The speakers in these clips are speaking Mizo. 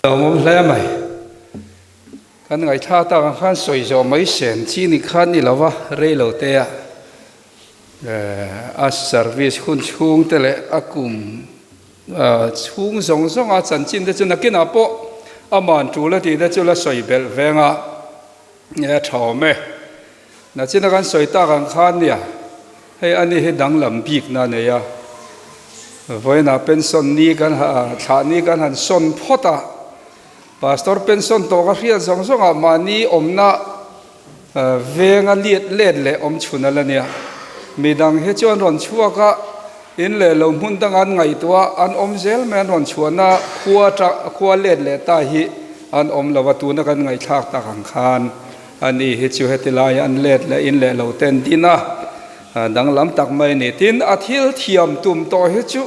Lawmawm hle mai. Kan ngaithla tak ang khan sawi zawh mai sen chi ni khan ni lova rei lo te a a service hun chhung te leh a kum chhung zawng zawng a chanchin te chu nakinah pawh aman tul a tih te chu la sawi belh veng a a tha awm e. Nachina kan sawi tak ang khan nia, hei ani hi danglam bikna a nei a, vawiinah pension ni kan thlah ni kan han sawn phawt a, pastor pension tawh ka hriat zawng zawngah mahni awmna venga let let leh awm chhun a la nia. Midang hi chuan rawn chhuak a, in leh lo hmun danga an ngaihtuah a, an awm zel mai an rawn chhuahna khua khua let leh ta hi an awm lo a, tuna kan ngaihthlak tak ang khan. Ani hi chu heti lai an let leh in leh lo ten din a, danglam tak mai a ni. Tin, a thil thiam tum tawh hi chu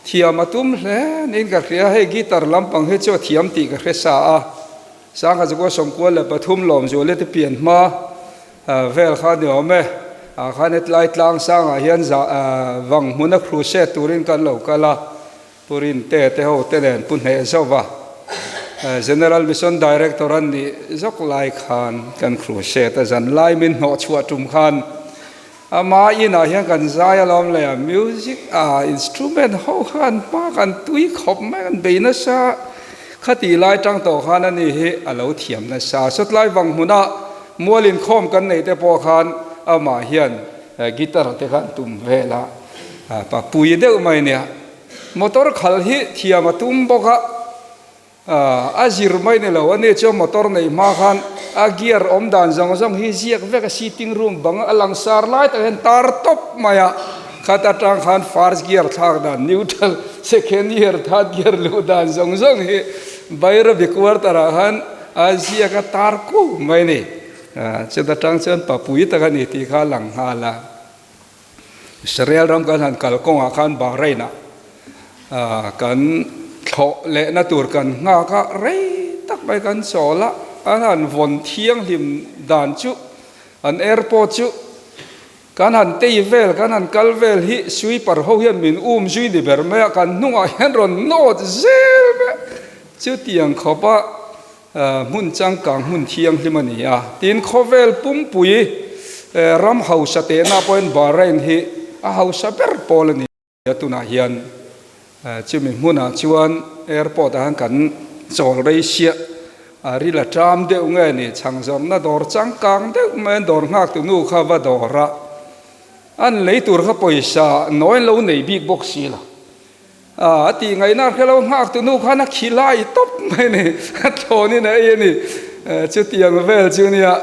thiam a tum hle niin ka hria. Hei guitar lampang hi chu a thiam tih ka hre sa a, Sangha Zakua 93 Lawmzuali te pian hma vel kha ni awm e. Ah khan hetlai tlang sangah hian vang hmuna crusade turin kan lo kal a. Pu Rinte te ho te nen Pu Hneh Zauva, General Mission Director an nih zawk lai khan kan crusade a zan lai min hnawh chhuah tum khan ama inah hian kan zai alawm le a, music a instrument ho khan hma kan tui khawp mai kan bei nasa khatih lai tang tawh khan ani hi a lo thiam nasa. Sawtlai vang hmunah mual inkhawm kan neih te pawh khan amah hian guitar te khan tum vel a, papui deuh mai nia. Motor khal hi thiam a tum bawk a, a zir mai ni lo. Ani chuan motor nei hma khan a gear awm dan zawng zawng hi ziak vek a, sitting room bang a langsar lai tak hian tar tawp mai a, khat atang khan first gear thlak dan, neutral, second gear, third gear luh dan zawng zawng hi Bairabi quarter ah khan a ziak a tar kuau mai a ni. Chuta tang chuan papui tak a ni tih kha a lang nghal a. Israel ram kan han kal kawngah khan Bahrain ah kan thlawh lehna tur kan nghak a, rei tak mai kan chawl a, an han vawn thianghlim dan chu an airport chu kan han tei vel kan han kal vel hi sweeper ho hian min um zui ni ber mai a, kan hnungah hian rawn nawt zel mai a, chutiang khawp a Hmun changkang hmun thianghlim a ni a, tin khawvel pumpui ram hausa tehna pawhin Bahrain hi a hausa ber pawl a ni a, tunah hian chumi hmunah chuan airport ah hian kan chawl rei siah a ril a ṭam deuh nge ni, chhang zawrhna dawr changkang deuh mai an dawr nghak tu nu kha va dawr a, an lei tur kha pawisa nawi lo nei bik bawk si lo. A tih ngaihna hre lo nghak tu nu khan a khi lai tawp mai a ni, a thlawnin a ei a ni. Chutiang vel chu nia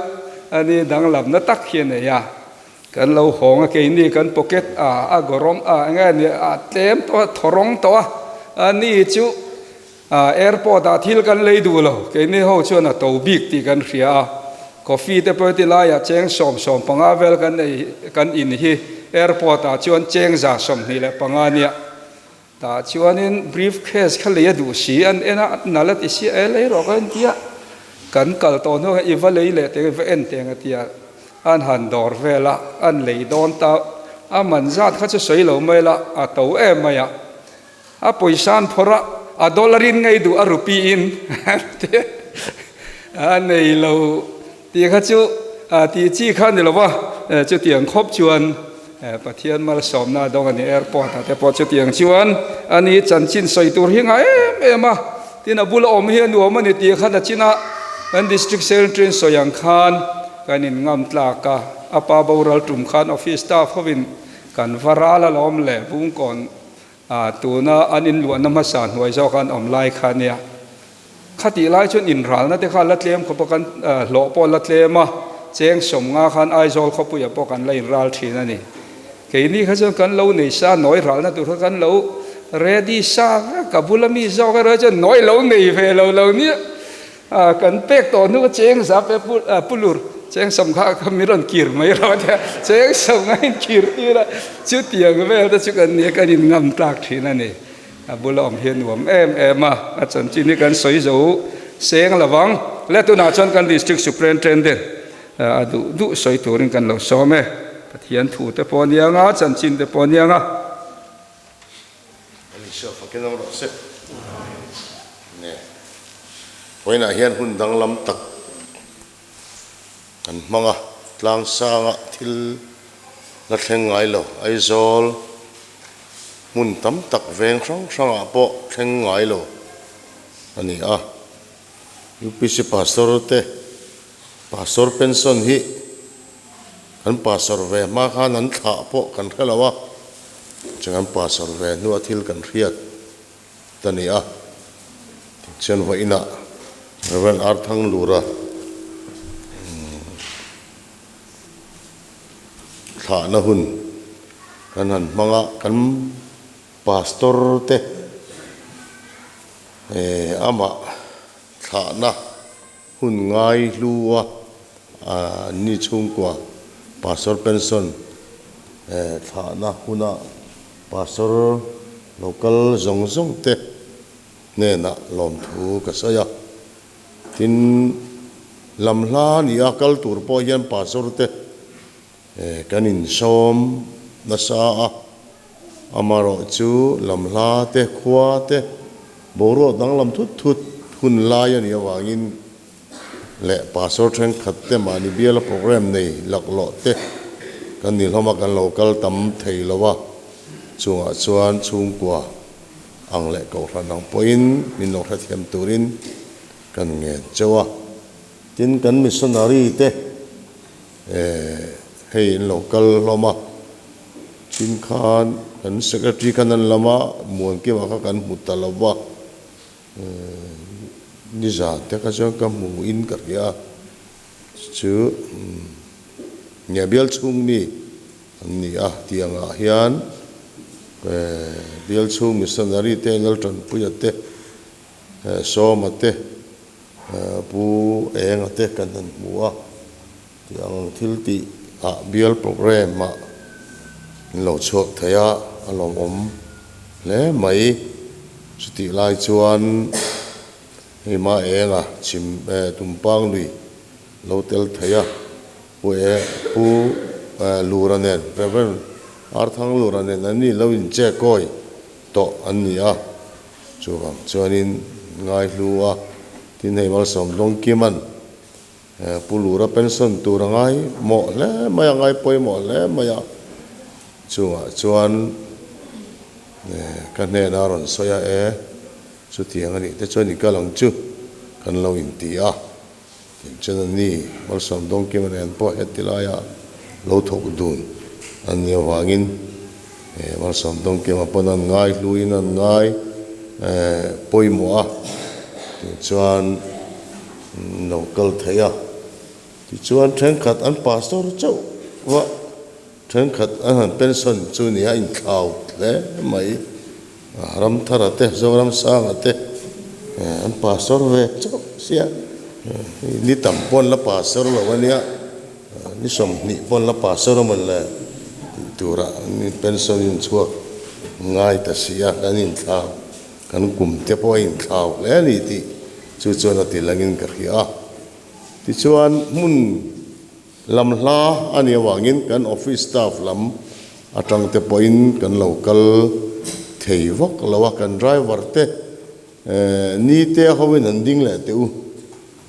a ni danglamna tak hi a nei a. Kan lo hawng a keini kan pocket a a gawrawm a eng nge ni a tlem tawh a thawrawng tawh a, a ni chu airport ah thil kan lei duh lo keini ho chuan a to bik tih kan hria a. Coffee te pawh heti laiah cheng 75 vel kan ei kan in hi airport ah chuan cheng 125 nia. Tah chuanin brief case kha lei a duh si an en a, nal a ti si a, e lei rawh ka en tia kan kal tawh hnuah i va lei leh teng i va en teng a tia an han dawr vel a, an lei dawn ta a man zat kha chu sawi lo mai la a to em mai a, a pawisa an phawrh a, a dollar in ngei duh a rupee in a nei lo tih kha chu tih chi kha a ni lo va, chutiang khawp chuan Pathian malsawmna a dawng a ni airport ah te pawh chutiang chuan a ni chanchin sawi tur hi ngah em em a, tin a bula awm hi a nuam a ni tih khan a chin a, kan district secretary sawi ang khan kan in ngam tlak a, a pa boral tum khan office staff hovin kan va ral alawm le Bungkawn ah tuna an inluahna hmasa hnuai zawk an awm lai kha nia. Khatih lai chuan inralna te kha la tlem khawp a, kan hlawh pawh la tlem a, cheng 50 khan Aizawl khawpuiah pawh kan la inral thin a ni. Keini kha chuan kan lo nei sa, nawi ralna tur kha kan lo ready sa vek a, bula mi zawk erawh chuan nawi lo nei ve lo lo nia. Kan pek tawh hnu cheng za pe pulur cheng 50 kha min rawn kir mai rawh tia cheng 50 in kir tir a, chutiang vel te chu kan nia kan in ngam tlak thin a ni. A bula awm hi a nuam em em a, a chanchin hi kan sawi zo seng lo vang. Le tunah chuan kan District Superintendent a duh duh sawi turin kan lo sawm e. Pathian thu te pawh a nia nga, chanchin te pawh a nia nga. An inhriat fakin awm rawh se. Amen. Vawiinah hian hun danglam tak kan hmang a, tlangsanga thil la thleng ngai lo, Aizawl hmun tam tak veng hrang hrangah pawh thleng ngai lo a ni a. UPC Pastor te Pastor pension hi kan Pastor ve hma khan an thlah pawh kan hre lo a, chuan kan Pastor ve hnua thil kan hriat ta ni a. Tichuan vawiinah Rev. Arthanglura thlahna hun kan han hmang a, kan Pastor te amah thlahna hun ngai hlu a, anni chhungkua Pastor pension thlahna huna Pastor local zawng zawng te hnenah lawmthu ka sawi a. Tin, lam hla ni a kal tur pawh hian Pastor te kan insawm nasa a, amaherawh chu lam hla te, khua te, boruak danglam thut thut hun lai a nih avangin leh Pastor thenkhat te mahni biala program nei laklawh te kan ni hlawm a, kan lo kal tam thei lo a, chungah chuan chhungkua ang leh kohhran ang pawhin min lo hrethiam turin kan ngen cheu a. Tin, kan missionary te hei an lo kal hlawm a, tin khan kan secretary khan an lam a, Muankima kha kan hmu ta lo va, nizan te kha chuan ka hmu in ka hria a, chu nge bial chhung mi an ni a, tiangah hian bial chhung missionary te Laltanpuia te Sawma te Pu Enga te kan han hmu a, tih ang thil tih ah bial programme ah an lo chhuak thei a, a lawmawm hle mai. Chutih lai chuan hei Ma Enga chhim Tumpang lui lo tel thei a, Pu E Pu Lura nen Rev. Arthang Lura nen an ni lo inchekawi tawh an ni a. Chuvang chuanin ngaihlu a, tin hei Malsawm Dawngkima'n Pu Lura pension tur a ngai mawh hle mai a, ngai pawimawh hle mai a, chungah chuan ka hnenah a rawn sawi a, e chutiang a nih te chuan i kal ang chu kan lo inti a, tin chuan a ni Malsawm Dawngkima nen pawh heti laia lo thawk dun an nih avangin Malsawm Dawngkima pawn an ngai hluin an ngai pawimawh a, tih chuan an lo kal thei a. Tichuan thenkhat an pastor chauh va thenkhat an han pension chu nia inthlau hle mai. Ramthara te, Zoramsanga te an pastor ve chauh sia, ni tam pawh an la pastor lo a nia, ni 20 pawh an la pastor a mawn le tih turah an pension inchhuak ngai ta si a, kan inthlau, kan kum te pawh a inthlau hle a ni tih chu chuan a ti langin ka hria a. Tichuan hmun Lam hla a nih avangin kan office staff lam atang te pawhin kan lo kal thei vak lo a, kan driver te ni te hoin an ding leh teh u,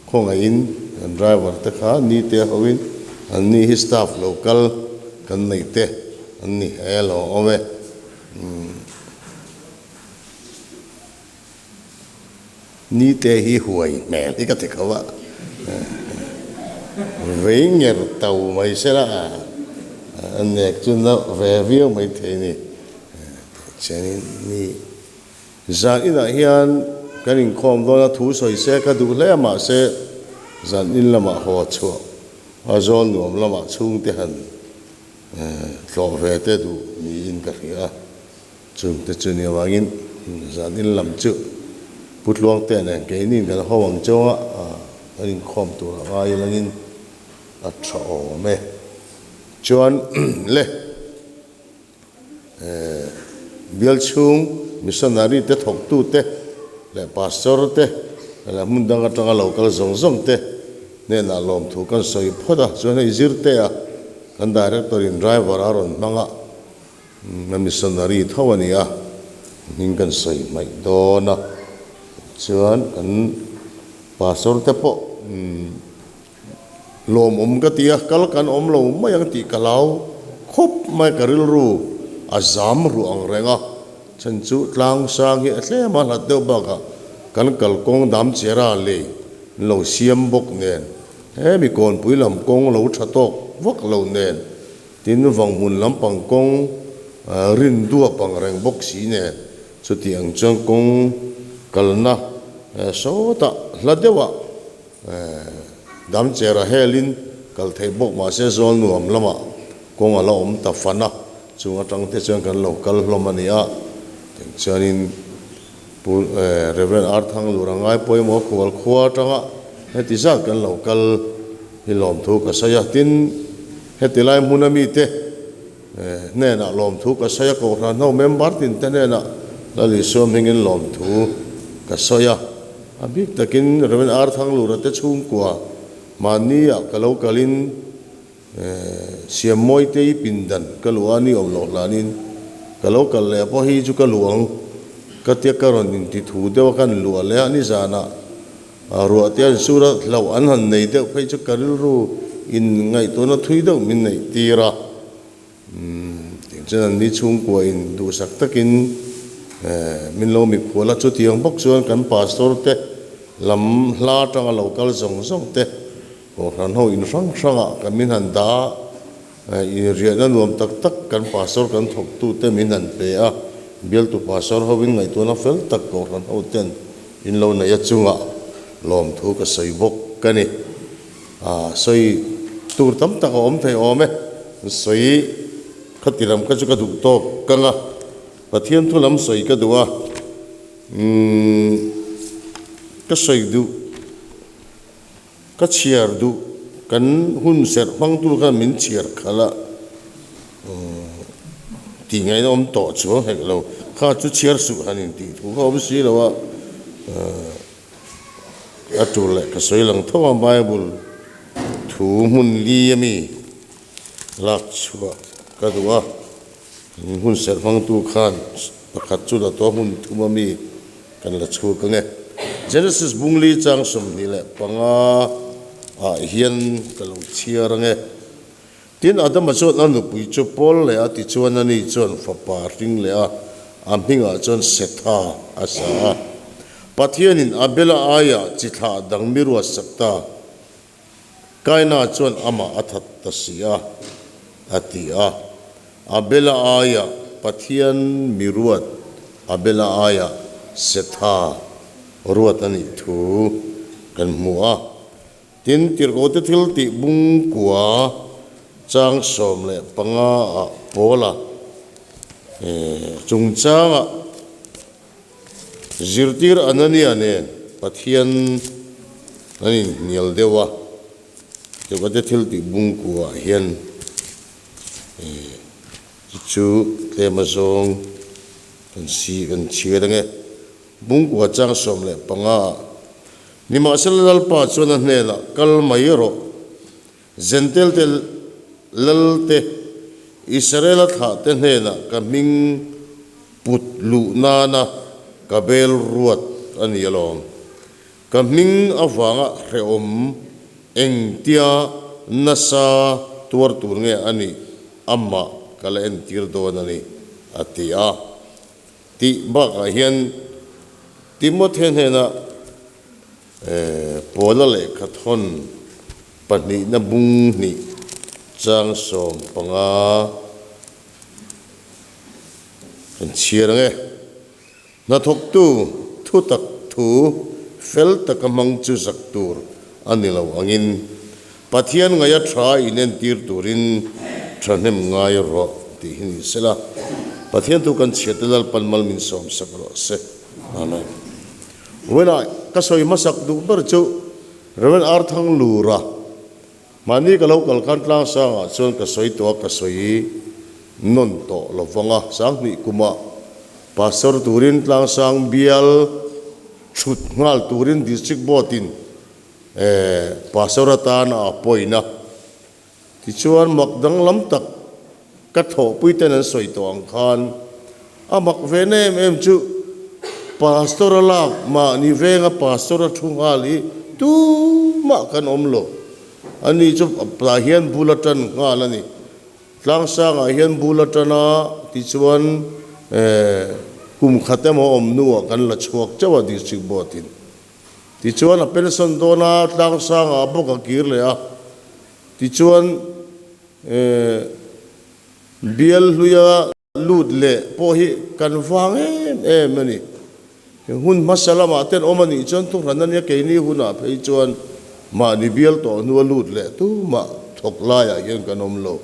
khawngaihin kan driver te kha ni te hoin an ni hi staff lo kal kan neih te an ni he lo awm e. Nite hi huai hmel hi ka ti kho a, vei nger to mai se la, a nek chu na ve viau mai thei ni. Tichuanin ni zan inah hian kan inkhawm dawn a, thu sawi se ka duh hle a, mahse zan in lamah haw chhuah a zawl nuam lamah chhungte han tlawh ve te duh niin ka hria a. Chungte chu ni avangin zan in lam chu Pu Tluangte nen keini kan ho ang chauh a, kan inkhawm tur a ngai langin a tha awm e. Chuan le bial chhung missionary te thawktu te leh pastor te leh hmun dang atanga lo kal zawng zawng te hnenah lawmthu kan sawi phawt a, chuan hei zirte a kan director in driver a rawn hmang a. Na missionary tho a ni a, hming kan sawi hmaih dawn a, chuan kan Pastor te pawh lawmawm ka ti a, kal kan awm lo mai ang tih ka hlau khawp mai, ka rilru a zam ruah ang reng a, chhan chu tlang sang hi a tlem a hlat deuh bakah kan kalkawng dam chera lei an lo siam bawk nen, he mi kawnpui lam kawng lo tha tawk vak lo nen, tin vanghmun lampang kawng rin duap ang reng bawk si nen. Chuti ang chuan kawng kalna sawtah hla deuhah damchera helin kal theih bawk mah se zawl nuam lamah kawng a la awm ta fan a, chung atang te chuan kan lo kal hlawm a ni a. Tiang chuanin Pu Rev. Arthanglura Ngaipawimawh khual khua atanga heti zat kan lo kal hi lawmthu ka sawi a, tin heti lai hmuna mite Hnenah lawmthu ka sawi a, Kohhran ho member tin te hnenah Lal Isua hmingin lawmthu ka sawi a. A bik takin Rev. R. Thanglura te chhungkua mahniah ka lo kalin Siammawitei pindan ka luh a, ni awm loh hlanin ka lo kal leh pawh hi chu ka luh ang ka tia ka rawn inti thu deuh a, kan luh leh a, nizanah Ruah te an sur a, hlauh an han nei deuh phei chu ka rilru in ngaihtuahna thui deuh min neih tir a. Tiang chuan an ni chhungkua in duhsak takin min lo mikhual a, chutiang bawk chuan kan pastor te lam hla atanga lo kal zawng zawng te kohhran ho in hrang hrangah kan min han dah a, inriahna nuam tak tak kan pastor kan thawktu te min han pe a, bialtu pastor ho in ngaihtuahna fel tak kohhran ho ten In lo neih a chungah lawmthu ka sawi bawk ka ni. Aa sawi tur tam tak a awm thei awm e. Sawi khati lam kha chu ka duh tawk kang a, Pathian thu lam sawi ka duh a, umm ka sawi duh, ka chhiar duh, kan hun serh hmang tur khan min chhiar khalh a, Tih ngaihna awm tawh chuang hek lo. Kha chu chhiar suh han intih thu kha awm si lo a, a tul leh ka sawi lang tho a, Bible thu hmun li a mi lak chhuah ka duh a, hun serh hmangtu khan pakhat chu la tawh hmun thum a mi kan la chhuk ang e. Genesis bungli chang 25 ah hian ka lo chhiar ang e. Tin, Adama chuan a nupui chu pawl leh a, tichuan ani chuan fapa hring leh a, a hmingah chuan Setha a sa a. Pathianin Abela aiah chi thlah dang mi ruatsak ta, Kaina chuan amah a that ta si a, a ti a. Abela aiah Pathian mi ruat Abela aiah Setha ruat a nih thu kan hmu a. Tin, tirhkohte thil tih bungkua chang 15 ah Paula chungchangah zirtir Anania nen Pathian an inhnial deuh a, tirhkohte thil tih bungkua ah hian chu chu tlem azawng kan si kan chhiar ange. Bungkua chang 15 ah, Nimahsela Lalpa chuan a hnenah, Kal mai rawh, Zentelte Lalte, Israela thlahte hnenah ka hming put luh nana ka bel ruat a ni alawm. Ka hming avanga hrehawm engtia nasa tuar tur nge a nih amah ka la entir dawn a ni, a ti a. Tih bakah hian Timothy hnena Paula lehkha thawn pahnihna bung hnih chang 15 kan chhiar ang e. Hnathawktu thutak thu fel taka hmang chu zak tur a ni lo angin Pathian ngaia tha inentir turin thahnem ngai rawh tih hi ni sela, Pathian thu kan chhiat te Lalpan mal min sawm sak rawh se. Amen. Vawiinah ka sawi hmasak duh ber chu Rev. Arthang Lura, mahni ka lo kal khan tlang sangah chuan ka sawi tawh a, ka sawi nawn tawh lo vang a, 2000 kumah Pastor turin tlang sang bial thut nghal turin District Board in Pastor atan a appoint a, tichuan mak danglam tak ka thawhpui ten an sawi tawh ang khan a mak ve na em em chu Pastor a lak mahni venga Pastor a thu nghal hi tumah kan awm lo. Ani chu tah hian bul a tan nghal a ni. Tlangsangah hian bul a tan a, tichuan kum khat emaw awm hnuah kan la chhuak chauh a District Board in. Tichuan a pension dawn a, Tlangsangah bawk a kir leh a. Tichuan bial hluia lut leh pawh hi kan vang em em a ni. Hun hmasa lamah ten awm a nih chuan thuhran a nia, keini hunah phei chuan mahni bial tawh hnua lut leh tumah thawk laiah hian kan awm lo.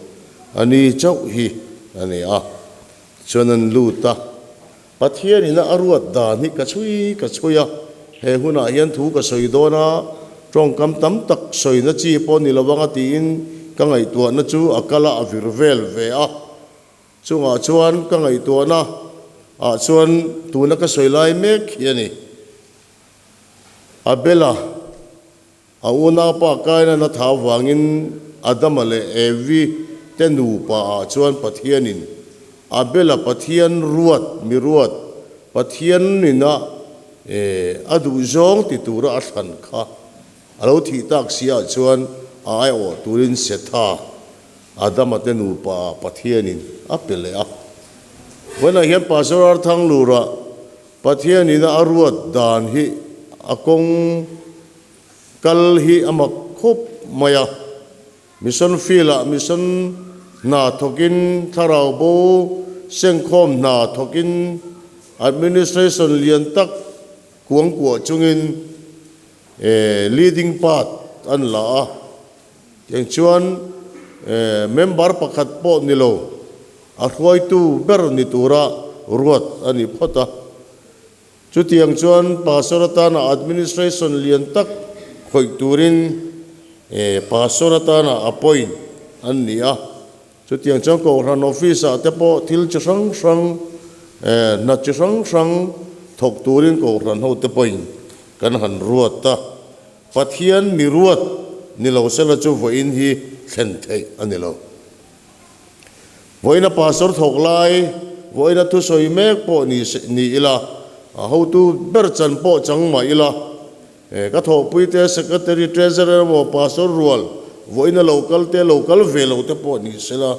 A ni chauh hi a ni a, chuan an lut a. Pathianin a ruat dan hi ka chhui ka chhui a, he hunah hian thu ka sawi dawn a, tawngkam tam tak sawina chi pawh ni lo anga tiin ka ngaihtuahna chu a kal a, a vir vel ve a. Chungah chuan ka ngaihtuahna ah chuan tuna ka sawi lai mek hi a ni. Abela, a unaupa Kainana tha avangin Adama leh Evi te nupa ah chuan Pathianin Abela Pathian ruat, mi ruat, Pathian nina a duhzawng ti tura a thlan kha a lo thih tak si ah chuan a aiawh turin Setha Adama te nupa ah Pathianin a pe leh a. Vawiinah hian Pastor Arthanglura Pathianin a ruat dan hi a kawng kal hi a mak khawp mai a. Mission field ah mission hna thawkin thlarau bo sengkhawm hna thawkin administration lian tak kuangkuah chungin leading part an la a. Tiang chuan member pakhat pawh ni lo, a hruaitu ber ni tura ruat a ni phawt a. Chutiang chuan Pastor atana administration lian tak khawih turin Pastor atana appoint an ni a. Chutiang chuan Kohhran office ah te pawh thil chi hrang hrang, hna chi hrang hrang thawk turin Kohhran ho te pawhin kan han ruat a. Pathian mi ruat ni lo sela chu vawiin hi thlen theih a ni lo. Vawiina pastor thawk lai, vawiina thusawi mek pawh ni ni ila, a hotu ber chan pawh chang mah ila, ka thawhpuite secretary, treasurer emaw pastor rual vawiina lo kal te lo kal ve lo te pawh ni sela,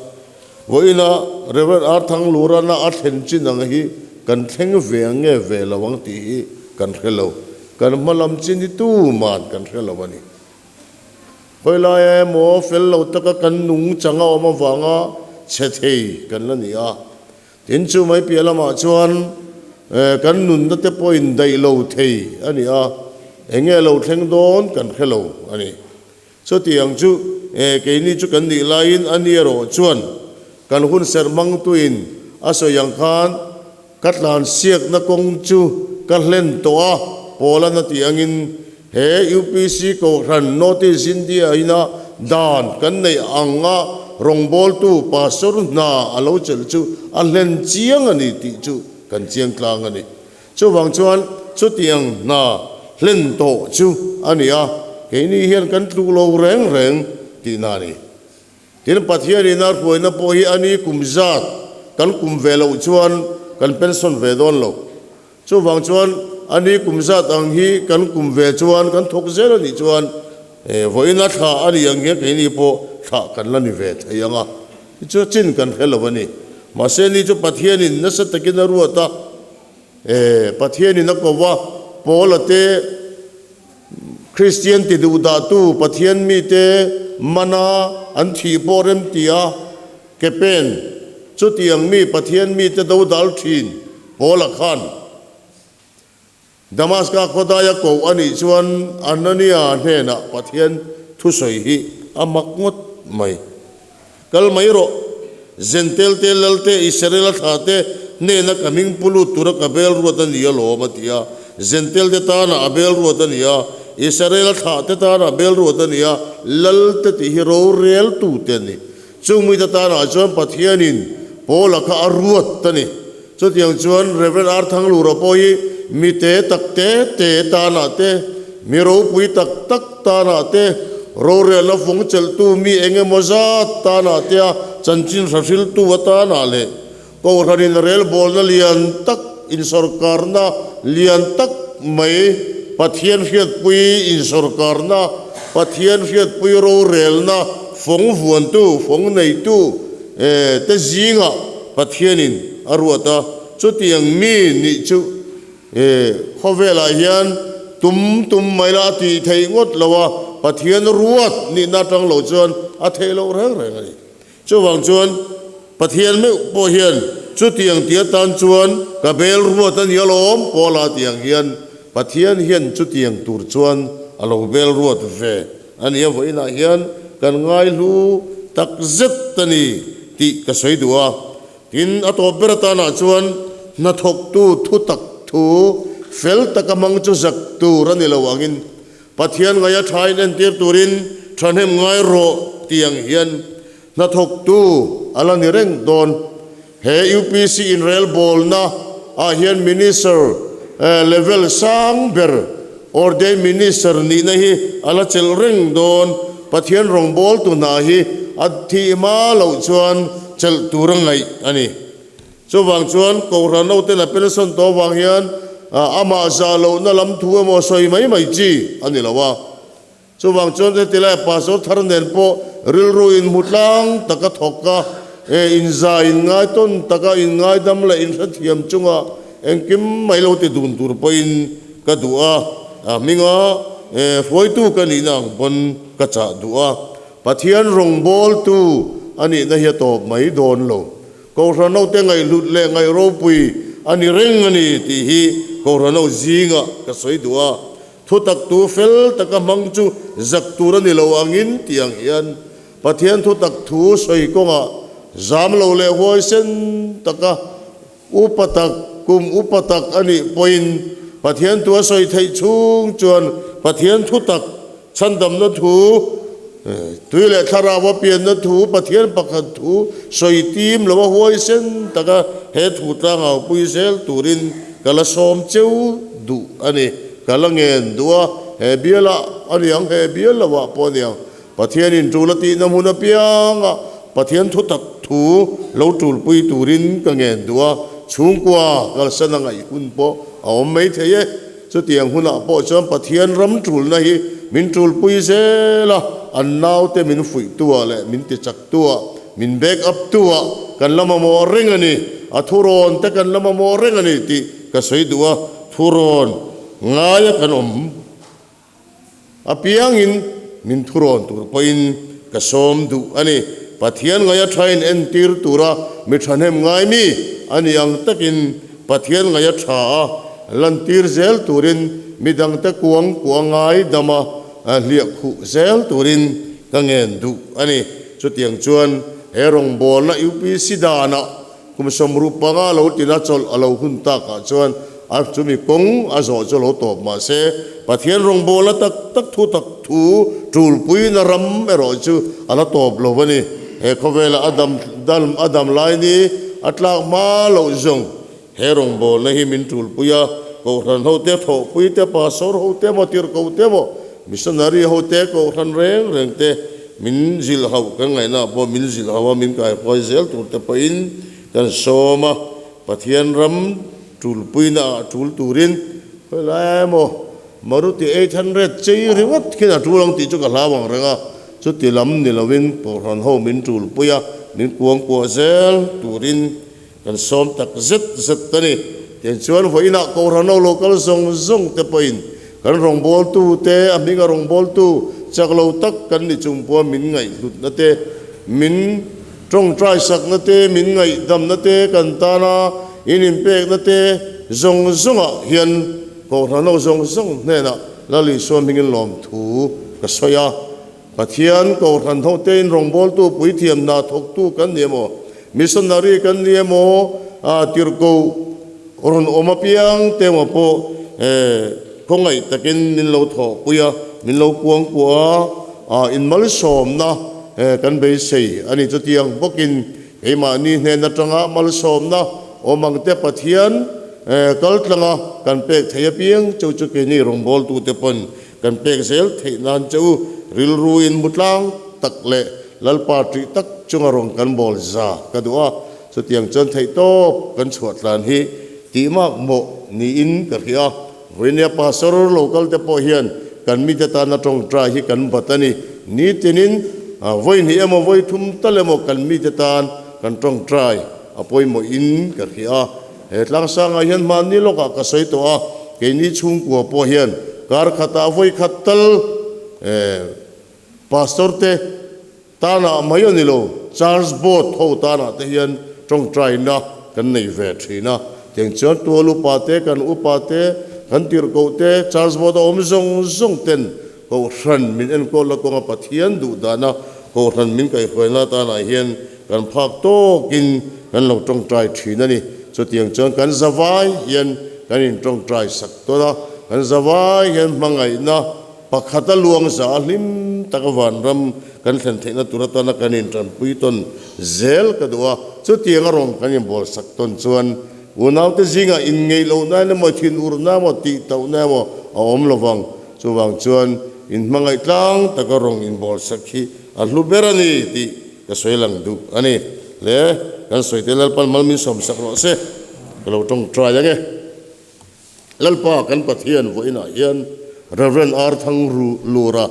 vawiina Rev. Arthanglurana a thlen chin ang hi kan thleng ve ang nge ve lo ang tih hi kan hre lo. Kan hma lam chin hi tuman kan hre lo a ni. Khawi laia emaw fel lo taka kan nung chang a awm avanga chhe thei kan la ni a. Tin, chu mai piah lamah chuan kan nunna te pawh indaih lo thei a ni a, eng nge lo thleng dawn kan hre lo a ni. Chutiang chu keini chu kan nih laiin a ni erawh chuan kan hun serh hmangtuin a sawi ang khan ka tlansiakna kawng chu ka hlen tawh a, Paula na tih angin he UPC Kohhran North East India ina dan kan neih anga rawngbawltu Pastor hna a lo chelh chu a hlen chiang a ni tih chu kan chiang tlang a ni. Chuvang chuan chutiang hna hlen tawh chu a ni a, keini hian kan tluk lo reng reng tihna a ni. Tin, Pathianin a hruaina pawh hi a ni kum zat kan kum ve loh chuan kan pension ve dawn lo. Chuvang chuan a ni kum zat ang hi kan kum ve chuan kan thawk zel a nih chuan vawiina thla a ni ang hian keini pawh thla kan la ni ve thei ang a, chu chin kan hre lo a ni. Mahse ni chu Pathianin nasa takin a ruat a, Pathianin a ko va, Paula te Kristian ti duh dahtu Pathian mite mana an thih pawh rem ti a, ke pen chutiang mi Pathian mite do dal thin Paula khan Damaska khawdaia koh a nih chuan Anania hnenah Pathian thusawi hi a mak ngawt mai. Kal mai rawh, Zentel te, Lal te, Israela thla te hnena ka hming pu lut tura ka bel ruat a ni alawm, a ti a. Zentel te tana a bel ruat a ni a, Israela thla te tana a bel ruat a ni a, Lal te tih hi roreltu te a ni. Chung mite tanah chuan Pathianin Paula kha a ruat a ni. Chutiang chuan Rev. R. Thanglura pawh hi mi te tak te te tanah te, mi ropui tak tak tanah te, rorelna fung chelhtu mi eng emaw zat tanah te a chanchin hrahriltu atanah leh Kohhranin relbawlna lian tak, insawrkarna lian tak mai. Pathian hriatpui insawrkarna, Pathian hriatpui rorelna fawng vuantu, fawng neitu te zingah Pathianin a ruat a. Chutiang mi nih chu khawvelah hian tum tum mai la a tih theih ngawt lo a, Pathian ruat nihna atang lo chuan a theih loh reng reng a ni. Chuvang chuan Pathian meuh pawh hian chutiang ti atan chuan ka bel ruat a ni alawm Paula tih ang hian Pathian hian chutiang tur chuan a lo bel ruat ve a ni a, vawiinah hian kan ngaihlu tak zet a ni tih ka sawi duh a. Tin, a tawp ber atanah chuan hnathawktu thutak thu fel taka hmang chu zak tur a ni lo angin Pathian ngaia tha in entir turin thahnem ngai rawh tih ang hian hnathawktu a la ni reng dawn. He UPC inrelbawlna ah hian Minister level sang ber ordained Minister nihna hi a la chelh reng dawn. Pathian rawngbawltu hna hi a thih hma loh chuan chelh tur a ngaih a ni. Chuvang chuan Kohhran hoten a pension tawh avang hian amah zah lohna lam thu emaw sawi mai mai chi a ni lo a. Chuvang chuan heti lai pastor thar nen pawh rilru inhmu tlang taka thawk a, inza inngaitawn taka inngaidam leh inhrethiam chunga engkim mai lo ti dun tur pawhin ka duh a, a hminga hruaitu ka nihna ang pawn ka chah duh a. Pathian rawngbawltu a nihna hi a tawp mai dawn lo. Kohhran hote ngaihhlut leh ngaih ropui a ni reng a ni tih hi Kohhran ho zingah ka sawi duh a. Thutak tu fel taka hmang chu zak tur a ni lo angin tih ang hian Pathian thutak thu sawi kawngah zam lo leh huaisen taka upa tak, kum upa tak a nih pawhin Pathian tu a sawi theih chhung chuan Pathian thutak Chhandamna thu, tui leh thlarau a pianna thu, Pathian pakhat thu sawi tim lo a huaisen taka he thu tlangau pui zel turin ka la sawm cheu duh a ni. Ka la ngen duh a, he bialah a ni ang, he bial lovah pawh a ni ang. Pathianin tul a tihna hmun apianga Pathian thu tak thu lo tulpui turin ka ngen duh a, chhungkua kalsan a ngaih hun pawh a awm maithei e. Chutiang hunah pawh chuan Pathian ram tulna hi min tulpui zel a, an naute min fuihtuah leh min tichaktuah, min back up tuah kan la mamawh reng a ni, a thurawn te kan la mamawh reng a ni tih ka sawi duh a, thurawn ngaia kan awm apiangin min thurawn tur pawhin ka sawm duh a ni. Pathian ngaia thain entir tura mi thahnem ngai mi a ni ang takin Pathian ngaia tha a lantir zel turin midangte kuang kuah ngai dama hliah khuh zel turin ka ngen duh a ni. Chutiang chuan he rawngbawlna UPC danah Kum 65 lo tina chawlh a lo hun takah chuan a chumi kawng a zawh chu lo tawp mah se, Pathian rawngbawlna tak tak thu tak thu tulpuina ram erawh chu a la tawp lo a ni. He khawvela a dam dam a dam lai ni a tlak hma loh zawng he rawngbawlna hi min tulpui a, Kohhran hote, thawhpui te, pastor hote emaw, tirhkoh te emaw, missionary hote, kohhran reng reng te, Min zilh hauh kan ngaihna pawh min zilh hauh a, min kaihruai zel tur te pawhin kan sawm a, Pathian ram tulpuina ah tul turin khawi lai emaw Maruti 800 chei ringawt khian a tul ang tih chu ka hlau ang reng a, chuti lam ni lovin Kohhran ho min tulpui a, min kuangkuah zel turin kan sawm tak zet zet a ni. Tiang chuan vawiinah Kohhran ho lo kal zawng zawng te pawhin Kan rawngbawltu te, a hminga rawngbawltu chak lo tak kan ni chung pawha min ngaihhlutna te, min tawngtai sakna te, min ngaihdamna te, kan tana in inpekna te zawng zawngah hian Kohhran ho zawng zawng hnenah Lal Isua hmingin lawmthu ka sawi a. Pathian Kohhran ho te in rawngbawltu puithiam hna thawktu kan ni emaw, missionary kan ni emaw, tirhkoh rawn awm apiang te emaw pawh khawngaih takin min lo thawhpui a, min lo kuangkuah a, in malsawmna kan beisei a ni. Chutiang bawkin keimahni hnen atanga malsawmna awm ang te Pathian kaltlanga kan pek thei apiang chu chu keini rawngbawltute pawn Kan pek zel theih nan che u rilru in mu tlang tak leh Lalpa ṭih tak chunga rawn kan bawl za ka duh a, chutiang chuan theihtawp kan chhuah tlan hi tih mak mawh niin ka hria. Vawinia Pastor local te pawh hian kan mite tana tawngtai hi kan bat a ni. Nitinin vawi hnih emaw vawi thum tal emaw kan mite tan kan tawngtai a pawimawh in ka hria a. He tlangsangah hian hmanni lawkah ka sawi tawh a, keini chhungkua pawh hian kar khatah vawi khat tal Pastor te tanah mai a ni lo, Church Board ho tanah te hian tawngtaina kan nei ve thin a. Tiang chuan tual upa te, kan upa te, kan tirhkoh te, Church Board a awm zawng zawng ten Kohhran min enkawlna kawnga Pathian duh dana Kohhran min kaihhruaina tanah hian kan phak tawkin kan lo tawngtai thin a ni. Chutiang chuan kan zavai hian kan intawngtai sak tawn a, kan zavai hian hmangaihna Pakhat a luang za a hlim taka vanram kan thlen theihna tur atana kan intanpui tawn zel ka duh a, chutiang a rawng kan inbawlsak tawn chuan unaute zingah inngeih lohna emaw, thinurna emaw, tihtauhna emaw a awm lo vang. Chuvang chuan inhmangaih tlang taka rawng inbawlsak hi a hlu ber a ni tih ka sawi lang duh a ni. Le, kan sawite Lalpan mal min sawmsak rawh se, ka lo tawngtai ang e. Lalpa kan Pathian vawiinah hian Rev. R. Thanglura,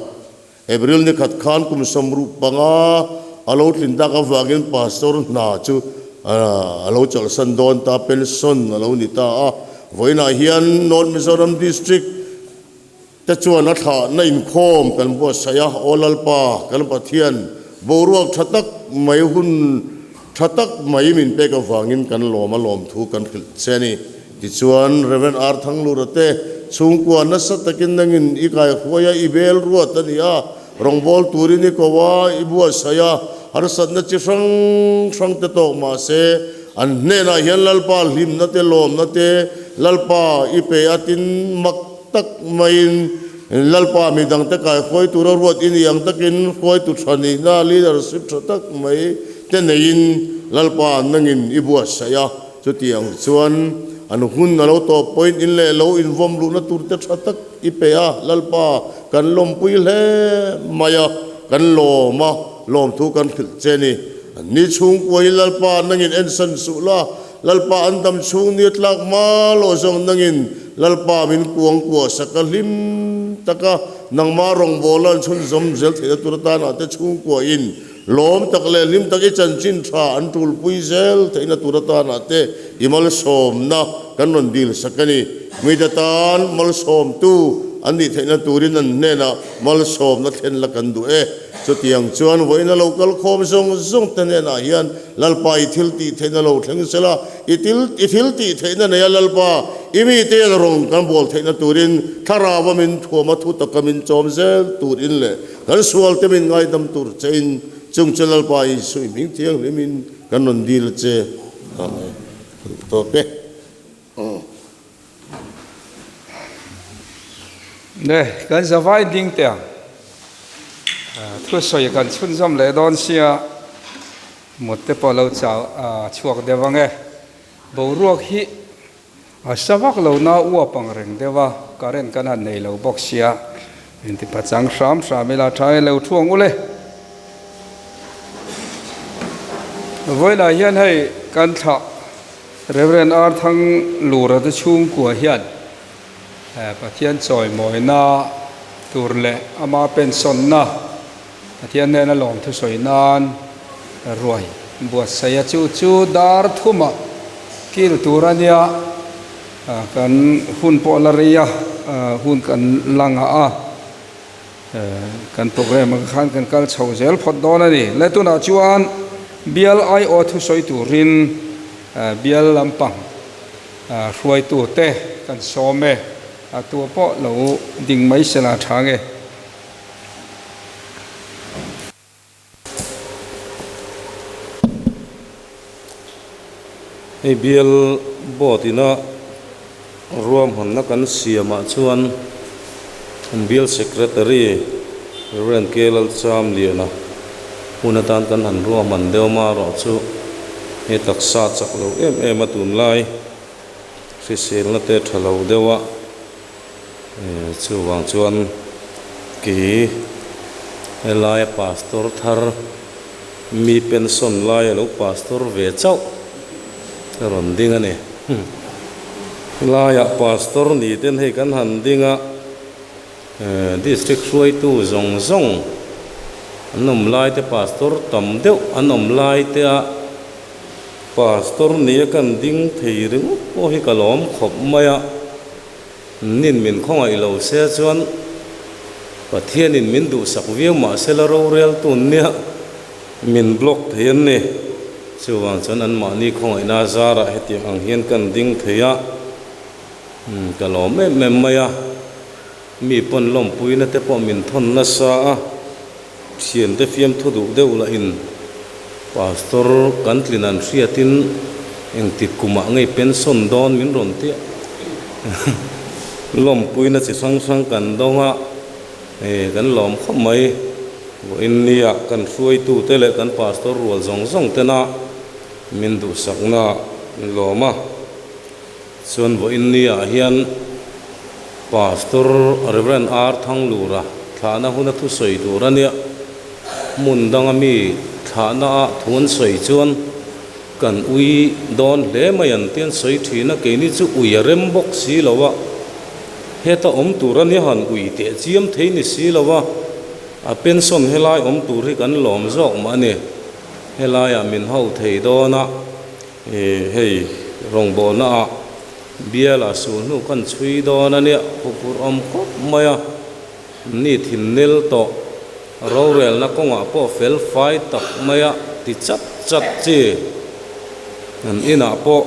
April ni khat khan kum 65 a lo tlin tak avangin Pastor hna chu a lo chawlhsan dawn ta, pension a lo ni ta a. Vawiinah hian North Mizoram District te chuan a thlahna inkhawm kan buatsaih a, Aw Lalpa kan Pathian, boruak tha tak mai hun tha tak mai min pek avangin kan lawm a lawmthu kan hrilh che a ni. Tichuan Rev. R. Thanglura te chhungkua nasa takin nangin i kaihruai a, i bel ruat a ni a, rawngbâwl turin i ko a, i buatsaih a, harsatna chi hrang hrang te tawk mah se, an hnenah hian Lalpa hlimna te lawmna te Lalpa i pe a tin mak tak maiin Lalpa mi dangte kaihruai tura ruat i ni ang takin hruaitu tha nihna, leadership, tha tak mai te neiin Lalpa nangin i buatsaih a. Chutiang chuan an hun a lo tawp pawhin in leh lo invawm luhna tur te tha tak i pe a, Lalpa kan lawmpui hle mai a, kan lawm a, lawmthu kan hrilh che ni. Ni chhungkua hi Lalpa nangin ensan suh la, Lalpa an dam chhung ni a tlak hma loh zawng nangin Lalpa min kuang kuah sak a hlim tak a, nangmah rawngbawla an chhunzawm zel theihna tur atana te chhungkuain Lawm tak leh hlim tak i chanchin tha an tulpui zel theihna tur atana te i malsawmna kan rawn dil sak a ni. Mite tan malsawmtu an nih theihna turin an hnenah malsawmna thlen la kan duh e. Chutiang chuan vawiina lo kal khawm zawng zawng te hnenah hian Lalpa i thil tih theihna lo thleng sela, i til i thil tih theihna neia Lalpa i mite hian rawn kan bawl theihna turin thlarau a min thuam a thu taka min chawm zel turin leh Kan sualte min ngaidam tur chein chung che Lalpa Isui hming thianghlimin kan rawn dil a che. Amen. Ka duh tawk e. Ne, kan zavai ding teh ang. Thusawi kan chhunzawm leh dawn sia, mut te pawh lo chau chhuak deuh ang e. Boruak hi A sa vak lo na uap ang reng deuh a, current kan han nei lo bawk sia, inti pachang hram hram ila tha e lo thu ang ule. Vawilah hian hei kan thlah Rev. R. Thanglura te chhungkua hian Pathian chawimawina tur leh ama pensawnna Pathian nena lawmthu sawi nan ruai buatsaih a, chu chu dar thumah kil tur a nia, kan hun pawh la rei a, hun kan la ngah a, kan programme ang khan kan kal chho zel phawt dawn a ni. Le tunah chuan bial aiawh thusawi turin bial lampang hruaitute kan sawm e, a tua pawh lo ding mai sela tha nge. Hei bial board ina ruahmanna kan siamah chuan an bial secretary Rev. K. Lalchamliana hun atan kan han ruahman deuh amaherawh chu he taksa chak lo em em a tunlai hriselna te tha lo deuh a. Chuvang chuan kei helaia pastor thar mi pension laia lo pastor ve chauh ka rawn ding a ni. Laiah Pastor ni ten hei kan han ding a, District hruaitu zawng zawng an awm lai te Pastor tam deuh an awm lai te a Pastor nia kan ding thei ringawt pawh hi ka lawm khawp mai a, nin min khawngaih lo se chuan Pathianin min duhsak viau mahse la rorel tun nia min block thei an ni. Chuvang chuan anmahni khawngaihna zarah hetiang ang hian kan ding thei a. Ka lawm em em mai a, mi pawn lawmpuina te pawh min thawn nasa a, thiante fiamthu duh deuh lah in Pastor kan tlin an hriatin engtik kumah ngei pension dawn min rawn tia lawmpuina chi hrang hrang kan dawng a, kan lawm khawp mai. Vawiin nia kan hruaitute leh kan Pastor rual zawng zawng tena min duhsakna min lawm a. Chuan vawiin niah hian Pastor Rev. R. Thanglura thlahna huna thusawi tur a nia. Hmun danga mi thlahna ah thu an sawi chuan kan ui dawn hle mai an ti an sawi thin a, keini chu ui a rem bawk si lo a, heta awm tur a nia han ui teh chiam thei ni si lo a, a pension helai awm tur hi kan lawm zawk mah a ni. Helaiah min ho thei dawn a. Hei rawngbawlna ah bial ah sul hnu kan chhui dawn a nia, huphurh awm khawp mai a, ni thin nel tawh rorelna kawngah pawh fel fai tak mai a ti chat chat chi. An inah pawh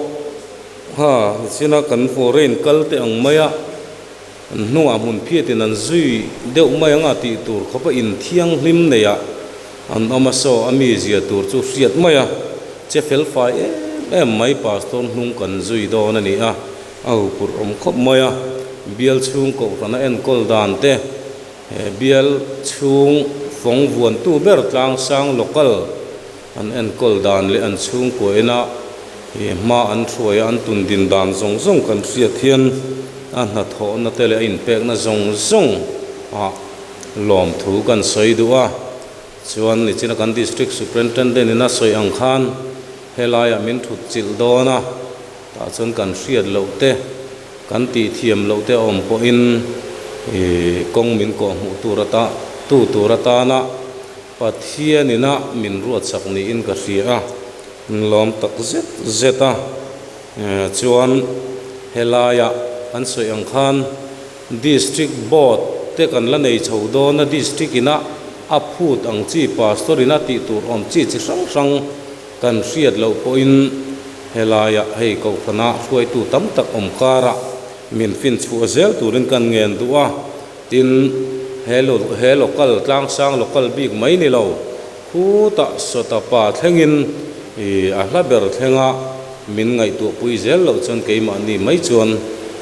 ha nichina kan foreign kal te ang mai a, an hnungah hmun phiatin an zui deuh mai ang a tih tur khawpa inthianghlim neihah an awm a, saw a mizia tur chu hriat mai a, che fel fai em em mai pastor hnung kan zui dawn a ni a, a huphurh awm khawp mai a, bial chhung kohhrana enkawl dan te, he bial chhung fawng vuantu ber tlangsang local an enkawl dan leh an chhungkua ina hma an hruai a, an tun din dan zawng zawng kan hriat hian a hnathawhna te leh a inpekna zawng zawng ah lawmthu kan sawi duh a. Chuan nichina kan District Superintendent in a sawi ang khan helaiah min thut chilh dawn a, tah chuan kan hriat loh te, kan tih thiam loh te a awm pawhin kawng min kawhhmuh tur ata tu tur atana Pathian ina min ruatsak niin ka hria a, min lawm tak zet zet a. Chuan helaia kan sawi ang khan District Board te kan la nei chho dawn a, District ina a phut ang chi, Pastor ina tih tur awm chi chi hrang hrang kan hriat loh pawhin helaia hei kohhrana hruaitu tam tak awm karah min finchhuah zel turin kan ngen duh a. Tin, he he local tlangsang local bik mai ni lo, khutah Sawtapa thlengin ih a hla ber thlenga min ngaihtuahpui zel loh chuan keimahni mai chuan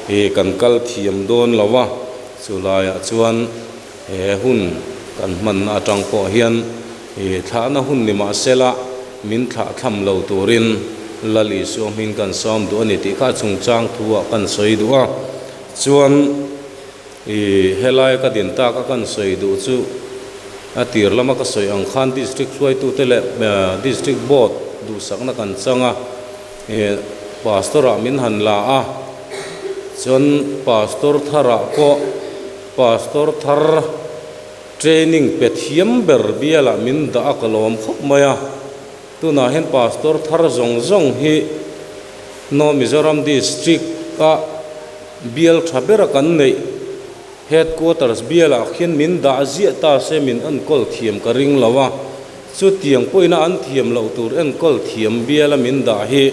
ih kan kal thiam dawn lo a, chu laiah chuan he hun kan hmanna atang pawh hian ih thlahna hun ni mahsela min thlah thlam lo turin Lal Isua hming kan sawm duh a ni tih kha chungchang thu-ah kan sawi duh a, chuan. I helai ka din tak a kan sawi duh chu a tir lama ka sawi ang khan District hruaitute leh District Board duhsakna kan chang a, i Pastor ah min han la a, chuan Pastor thar ah pawh Pastor thar training pe thiam ber bial ah min dah a ka lawm khawp mai a, tunah hian Pastor thar zawng zawng hi North Mizoram District a Bial tha bera kan neih Headquarters bialah khian min dah ziah ta se min enkawl thiam ka ring lo a, chutiang pawhina an thiam loh tur enkawl thiam biala min dah hi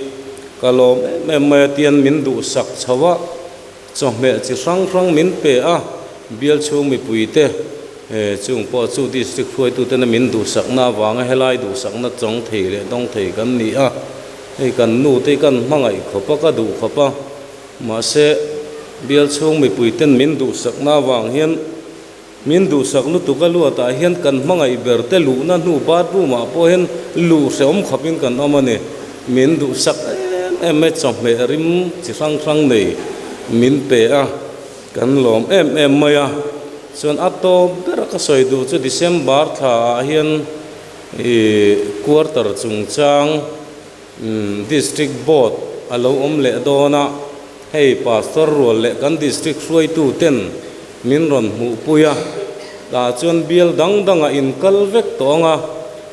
ka lawm em em mai a tian min duhsak chho a, chawhmeh chi hrang hrang min pe a, bial chhung mipuite chung pawh chu District hruaitutena min duhsakna avanga helai duhsakna chawng thei leh dawng thei kan ni a, hei kan nute hi kan hmangaih khawp a, ka duh khawp a. Mahse, bial chhung mipuiten min duhsakna avang hian min duhsak lutuk a luatah hian kan hmangaih ber te luhna hnu bathroom ah pawh hian luh hrehawm khawpin kan awm a ni. Min duhsak em em e, chawhmeh rim chi hrang hrang nei min pe a, kan lawm em em mai a. Chuan a tawp ber a ka sawi duh chu December thla ah hian ih quarter chungchang District Board a lo awm leh dawn a, Hei Pastor rual leh kan District hruaitu ten min rawn hmuhpui a, tah chuan bial dang dangah in kal vek tawh ang a,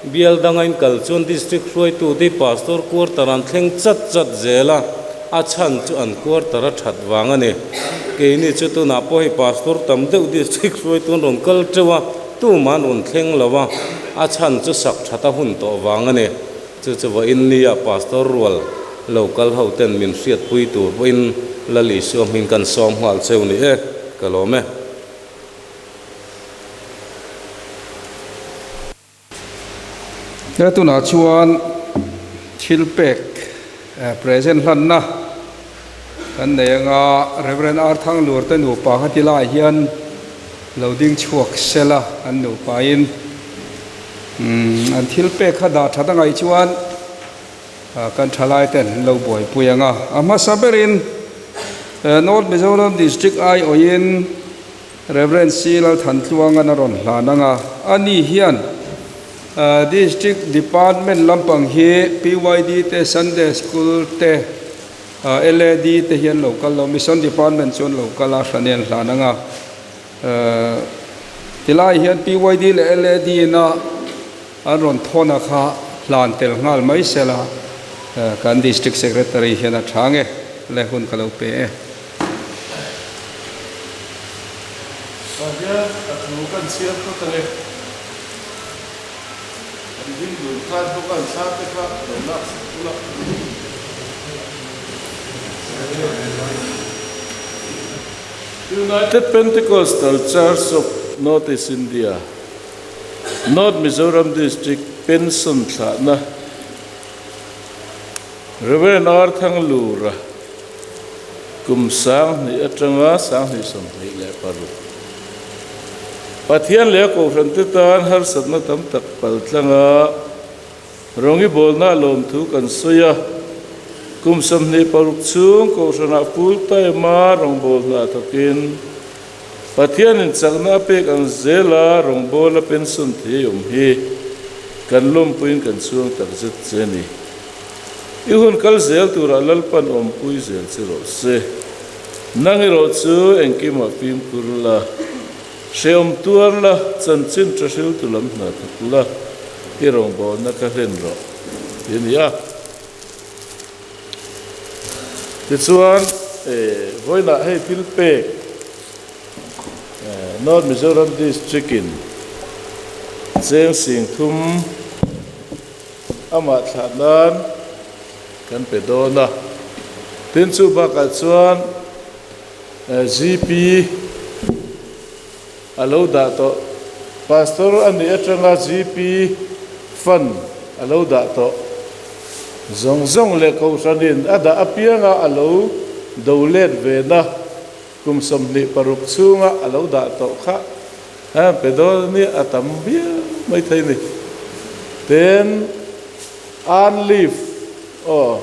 bial danga in kal chuan District hruaitu te hi Pastor quarter an thleng chat chat zel a, a chhan chu an quarter a that vang a ni. Keini chu tunah pawh hei Pastor tam deuh District hruaitu an rawn kal teuh a, tumah an rawn thleng lo a, a chhan chu sak that a hun tawh vang a ni. Chu chu vawiin nia Pastor rual lo kal ho ten min hriatpui tur pawhin Lal Isua hming kan sawm nghal cheu ni e, ka lawm e. He tunah chuan thil pek present hlanna kan nei anga Rev. Arthanglur te nupa kha ti lai hian lo ding chhuak sela an nupain An thil pek kha dah that a ngaih chuan kan thalai ten an lo buaipui ang a. A hmasa berin North Mizoram District aiawhin Rev. C. Lalthantluangan a rawn hlan ang a. Ani hian District Department lampang hi PYD te, Sunday School te, LAD te hi an lo kal lo. Mission Department chu an lo kal a, hrani an hlan ang a. Tilai hian PYD leh LAD ina an rawn thawn a kha hlan tel nghal mai sela kan District Secretary hian a tha nge le hun ka lo pe e. Tah hian a thu kan chhiar phawt ange. An ding dun khan bawk a an thla te kha lo lak sak ula. United Pentecostal Church of North East India, North Mizoram District Pension thlahna Rev. R. Thanglura kum 2000 atanga 2026 Pathian leh a kohhran te tan harsatna tam tak paltlanga Rawng i bawlna lawmthu kan sawi a, kum 26 chhung Kohhranah full time a rawngbâwl hna thawkin Pathianin chakna a pek ang zela rawngbâwl a pension thei awm hi kan lawmpuiin kan chhuang tak zet che a ni. I hun kal zel turah Lalpan awmpui zel che rawh se. Nang erawh chu engkimah fimkhur la. Hrehawm tuar la, chanchin tha hriltu lam hna thawk la, i rawngbawlna ka hlen rawh ti a ni a. Tichuan, vawiinah hei thil pek North Mizoram District in cheng 3000 amah thlah nan kan pe dawn a. Tin, chu bakah chuan GP a lo dah tawh. Pastor a nih atanga GP fund a lo dah tawh. Zawng zawng leh Kohhranin a dah apianga a lo do let ve na kum 26 chhunga a lo dah tawh kha a pe dawn a nia, a tam viau mai thei ni. Ten earn leave aw.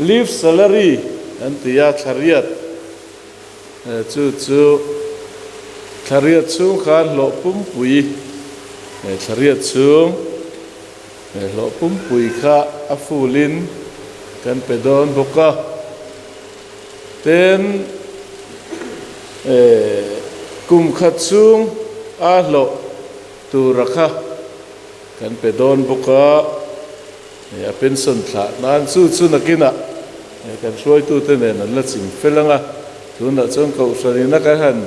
Leave salary an ti a, thla riat chu chu thla riat chhung khan hlawh pumpui thla riat chhung hlawh pumpui kha a full in kan pe dawn bawk a. Tin, kum khat chhung a hlawh tura kha kan pe dawn bawk a. A pension thlah nan chu chu nakinah kan hruaitute nen an la ching fel ang a, tunah chuan Kohhran ina kan han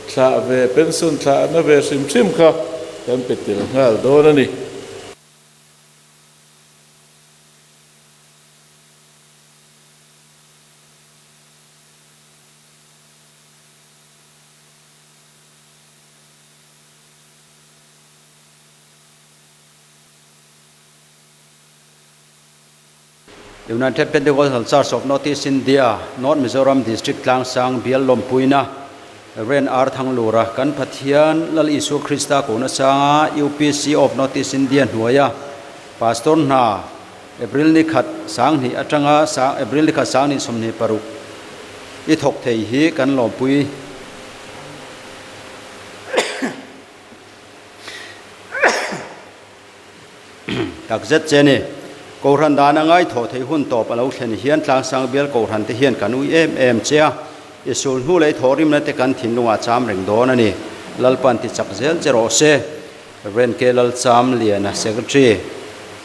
thlah ve, pension thlahna ve hrim hrim kha kan pe tel nghal dawn a ni. United Pentecostal Church of North East India, North Mizoram District Tlangsang bial lawmpuina Rev. R. Thanglura kan Pathian Lal Isua Krista kohna sanga UPC of North East India hnuaia Pastor hna April ni khat 2000 atanga April ni khat 2026 i thawk thei hi kan lawmpui. Takzet che ni. Kohhran dan a ngaithawh theih hun tawp a lo thlen hian Tlangsang bial Kohhran te hian kan ui em em che a, i sulhnu leh i thawhrimna te kan thinlungah cham reng dawn a ni. Lalpan ti chak zel che rawh se. Rev. K. Lalchamliana, Secretary,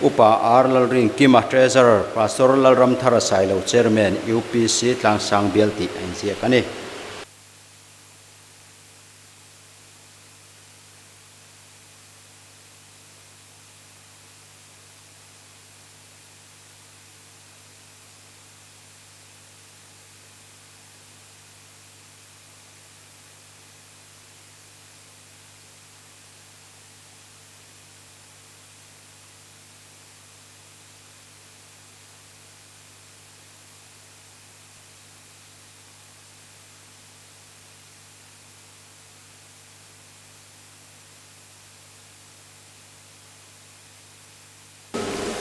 Upa R. Lalrinkima, Treasurer, Pastor Lalramthara Sailo, Chairman, UPC Tlangsang bial tih a inziak a ni.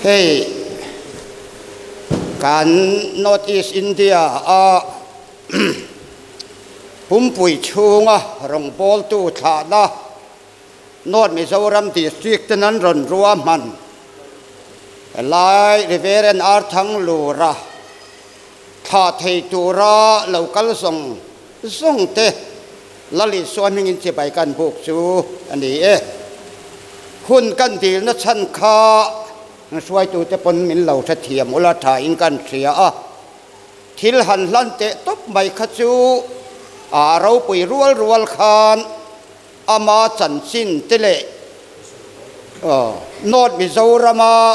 Hei kan North East India a pumpui chhunga rawngbawltu thlahna North Mizoram District ten an rawn ruahman helai Reverend R Thanglura thlah thei tura lo kal zawng zawng te Lal Isua hmingin chibai kan buk chu a ni e. Hun kan dilna chhan kha hruaitute pawn min lo hrethiam ula thain kan hria a. Thil han hlan teh tawp mai kha chu a ropui rual rual khan ama chanchin te leh North Mizorama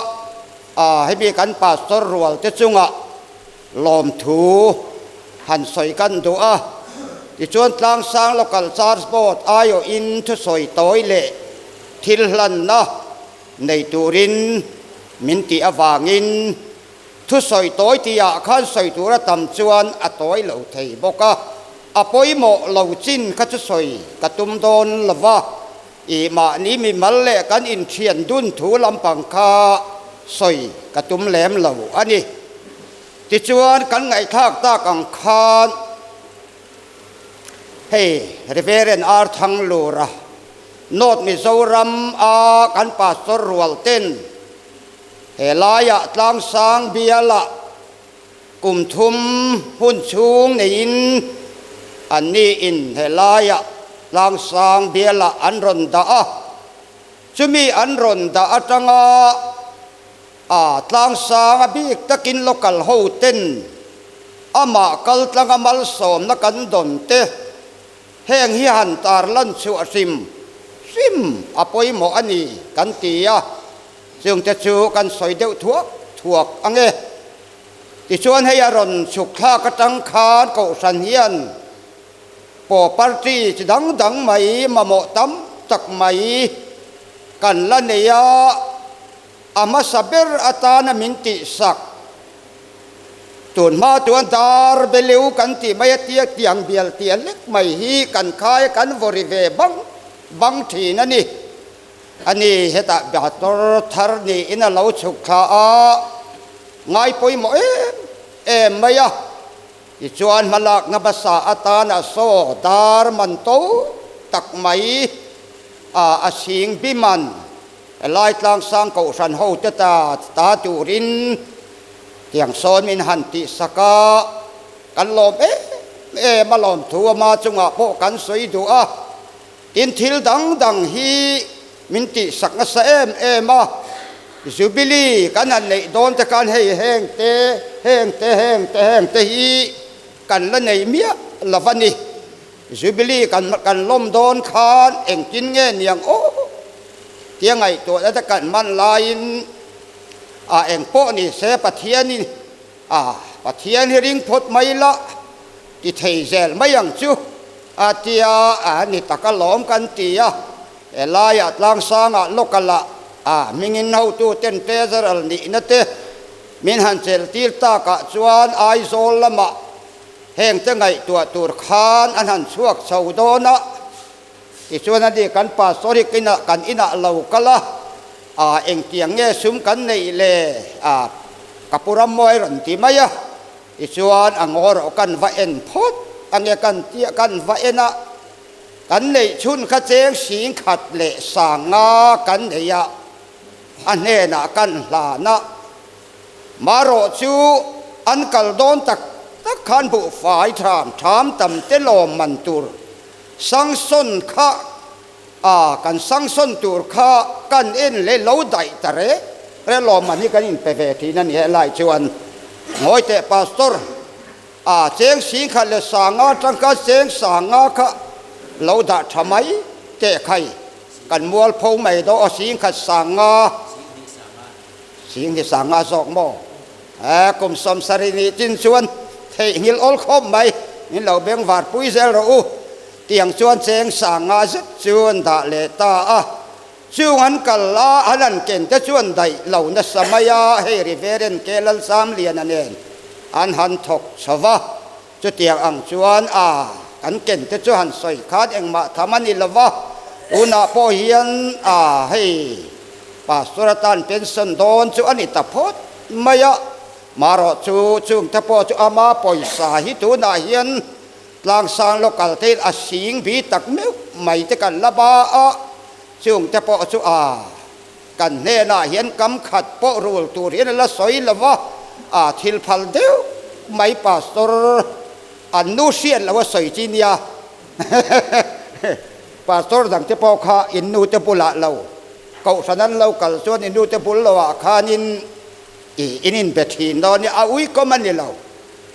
hemi kan Pastor rual te chunga lawmthu han sawi kan duh a. Tichuan Tlangsang Local Church Board aiawhin thusawi tawi leh thil hlanna nei turin min tih avangin Thusawi tawi tihah khan sawi tur a tam chuan a tawi lo thei bawk a, a pawimawh lo chin kha chu sawi ka tum dawn lo va, i mahni mimal leh kan inthian dun thu lampang kha sawi ka tum lem lo a ni. Tichuan kan ngaihthlak tak ang khan hei Reverend R Thanglura, North Mizoram a kan Pastor rual ten, He laiah tlangsang bialah kum thum hun chhung neiin anniin he laiah tlangsang bialah an rawn dah a. Chumi an rawn dah atanga a tlangsang a bik takin local ho ten amah kal tlanga malsawmna kan dawn te heng hi han tarlan chhuah hrim hrim a pawimawh a ni kan ti a. Chungte chu kan sawi deuh thuak thuak ang e. Tichuan hei a rawn chhuk thlak atang khan Kohhran hian pawh party chi dang dang mai mamawh tam tak mai kan la nei a, a hmasa ber atana min tihsak tun hma chuan dar beleu kan tih mai a tia tiang bial tia lek mai hi kan khai a kan vaw ri ve bang bang thin a ni. A ni, hetah Pastor thar niin a lo chhuk thla a, ngai pawimawh em em mai a. Tichuan hmalakna hmasa atana saw dar man to tak mai a a sing biman helai tlangsang kohhran hote ta ta turin tiang sawn min han tihsak a, kan lawm em em a lawmthu ama chungah pawh kan sawi duh a. Tin, thil dang dang hi min tihsak nasa em em a, Jubilee kan han neih dawn te khan hei heng te, heng te, heng te, heng te hi kan la nei miah lo va ni. Jubilee kan kan lawm dawn khan engtin nge niang aw tia ngaihtuahna te kan hman laiin a eng pawh ni se Pathianin A, Pathian hi ring phawt mai la, ti thei zel mai ang chu, a ti a, a ni tak alawm kan ti a, helaiah tlangsangah local-ah a hmingin hotuten treasurer nihna te min han chelhtir takah chuan Aizawl lamah hengte ngaihtuah tur khan an han chhuak chho dawn a, tichuan a ni kan pastor hi kan inah lo kal a, A, engtiang nge sum kan neih le? A, ka pu Rammawi rawn ti mai a. Tichuan a ngaw rawh kan va en phawt ange kan tia kan va en a, kan neih chhun kha cheng sing khat leh sang nga kan nei a, a hnenah kan hlan a. Marawh chu an kal dawn tak tak khan buhfai tham tham tam te lawm man tur sangsawn kha a kan sangsawn tur kha kan en leh lo daih ta reng reng lawm man hi kan inpe ve thin a ni helai chuan ngawi teh Pastor a cheng singkhat leh sanga atang khan cheng sanga kha lo dah tha mai teh khai kan mualpho mai daw a singkhat sanga Sing hi sanga zawk maw? Aa kum 70 nih chin chuan theihnghilh awl khawp mai, min lo beng var pui zel rawh u. Tiang chuan cheng sanga zet chu an dah leh ta a. Chung an kal a, an han ken te chuan daih lo nasa mai a, hei Riveren ke Lalsamliana nen an han thawk chho va. Chutiang ang chuan a kan ken te chu han sawi khan engmah tham a ni lo va, tunah pawh hian a hei Pastor atan pension dawn chu a ni ta phawt mai a, marawh chu chungte pawh chu ama pawisa hi tunah hian tlangsang local te a sing bi tak meuh mai te kan la ba a, chungte pawh chu a kan hnenah hian kam khat pawh rul tur hian a la sawi lo va, a thil phal deuh mai Pastor an nu hriat lo a sawi chi nia Pastor dang te pawh kha in nu te bulah lo kohhran an lo kal chuan in nu te bul lo ah khanin i in inbe thin dawn a ui kawm a ni lo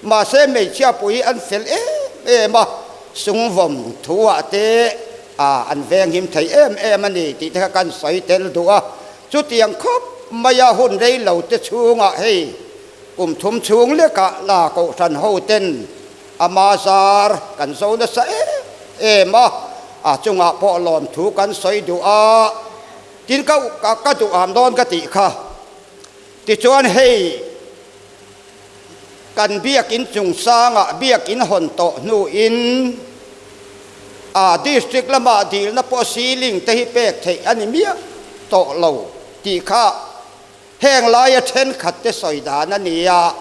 mahse hmeichhia pui an fel em em a sungvawm thu ah te a an venghim thei em em a ni tih te kha kan sawi tel duh a chutiang khawp mai a hun rei lo te chhungah hei kum thum chhung lekah la kohhran ho ten Ama zar kan zo nasa em em a, a chungah pawh lawmthu kan sawi duh a, tin ka ka duh am dawn ka tih kha. Tichuan hei kan biakin chungsangah biakin hawn tawh hnuin a district lamah dilna pawh ceiling te hi pek theih a ni miah tawh lo tih kha Heng laia thenkhat te sawi dan a ni a,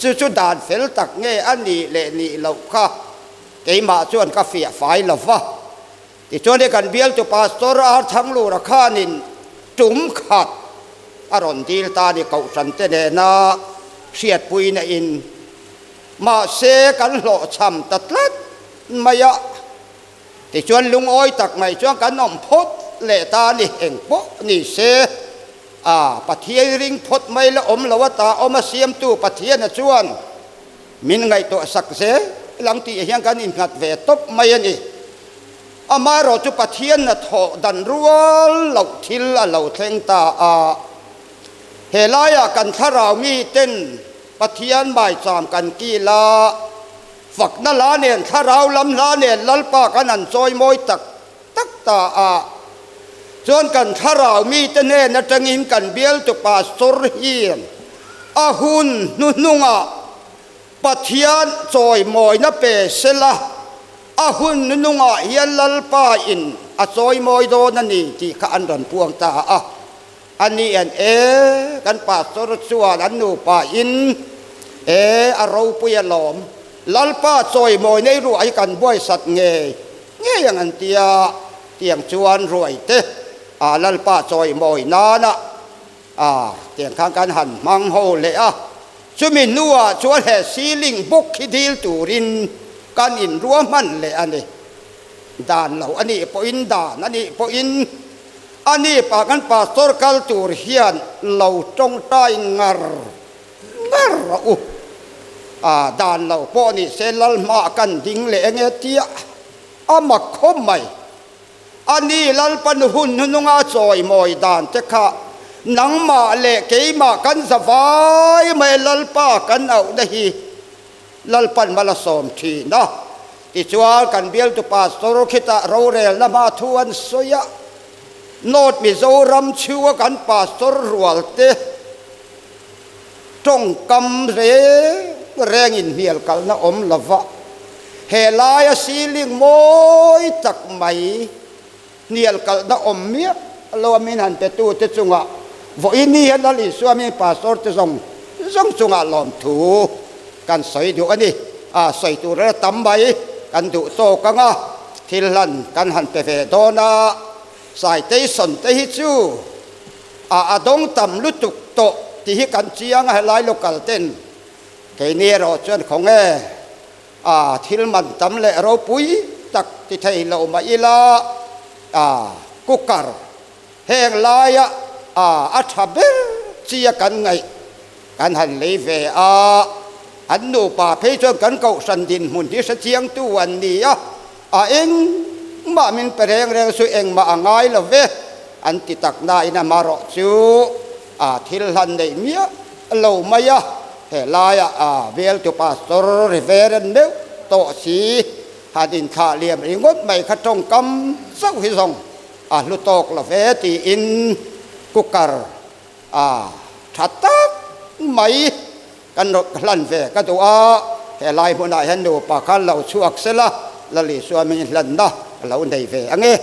chu chu dan fel tak nge a nih leh nih loh kha keimah chuan ka fiah fai lo va. Tichuan hei kan bialtu Pastor Ar Thanglura khanin tum khat a rawn dil ta a ni Kohhran te nena hriatpuina in. Mahse kan hlawhchham ta tlat mai a. Tichuan lungawi tak mai chuan kan awm phawt leh ta a ni, eng pawh ni se a Pathian ring phawt mai la awm lo a ta awm a siamtu Pathiana chuan min ngaihtuah sak zel ang tih hian kan innghat ve tawp mai a ni. Amaherawh chu Pathian hnathawh dan rual loh thil a lo thleng ta a, he laiah kan thlarau miten Pathian maicham kan kil a, Fakna hla nen, thlarau lam hla nen Lalpa kan han chawi mawi tak tak ta a. Chuan kan thlarau mite hnen atangin kan bialtu Pastor hian a hun hnuhnungah Pathian chawi mawina pe sela, a hun hnuhnungah hian Lalpa in a chawi mawi dawn a ni tih kha an rawn puang ta a. A ni an e, kan pastor chuan an nupa in e a ropui alawm, Lalpa chawimawi nei ruah hi kan buaisat ngei ngei ang an tia, tiang chuan ruai te a Lalpa chawimawi nana a tiang khan kan han hmang ho leh a, chumi hnuah chuan he ceiling bawk hi dil turin kan inruahman leh a ni, dan lo a nih pawhin dan a nih pawhin. A ni pa kan pastor kal tur hian lo tawngtai ngar ngar rawh u. A dan lo pawh ni se lal hma kan ding leh enge tia a mak khawp mai. A ni Lalpa nu hun hnununga chawimawi dan te kha nangmah leh keimah kan za vai mai Lalpa kan auhna hi Lalpan mal a sawm thin a. Tichuan kan bialtu pastor khitah rorelna hma thu an sawi a, North Mizoram chhunga kan pastor rualte tawngkam reng reng inhnial kalna awm lova he laia ceiling mawi tak mai hnial kalna awm miah lo a min han petute chungah vawiin ni hian Lal Isua min pastor te zawng zawng chungah lawmthu kan sawi duh a ni. A sawi tur ela tam mai kan duh tawk ang a, thil hlan kan han pe ve dawn a, Saitei sawn te hi chu a a dawng tam lutuk tawh. tih hi kan chiang a helai local ten keini erawh chuan khawnge a thil man tam leh ropui tak ti thei lo mah ila a cooker heng laia a a tha ber chi a kan ngaih kan han lei ve a an nupa phei chuan kan kohhran dinhmun hi hre chiangtu an ni a. A engmah min pe reng reng chu engmah a ngai lo ve, an ti tak nain amarawh chu a thil hlan neih miah lo mai a, he laiah a bialtu pastor Reverend meuh tawh si han inthlah liam ringawt mai kha tawngkam chauh hi zawng a hlu tawk lo ve tiin cooker a tha tak mai Kan hlan ve ka duh a, he lai hmunah hian nupa kha lo chhuak sela, Lal Isua min hlanna a lo nei ve ang e.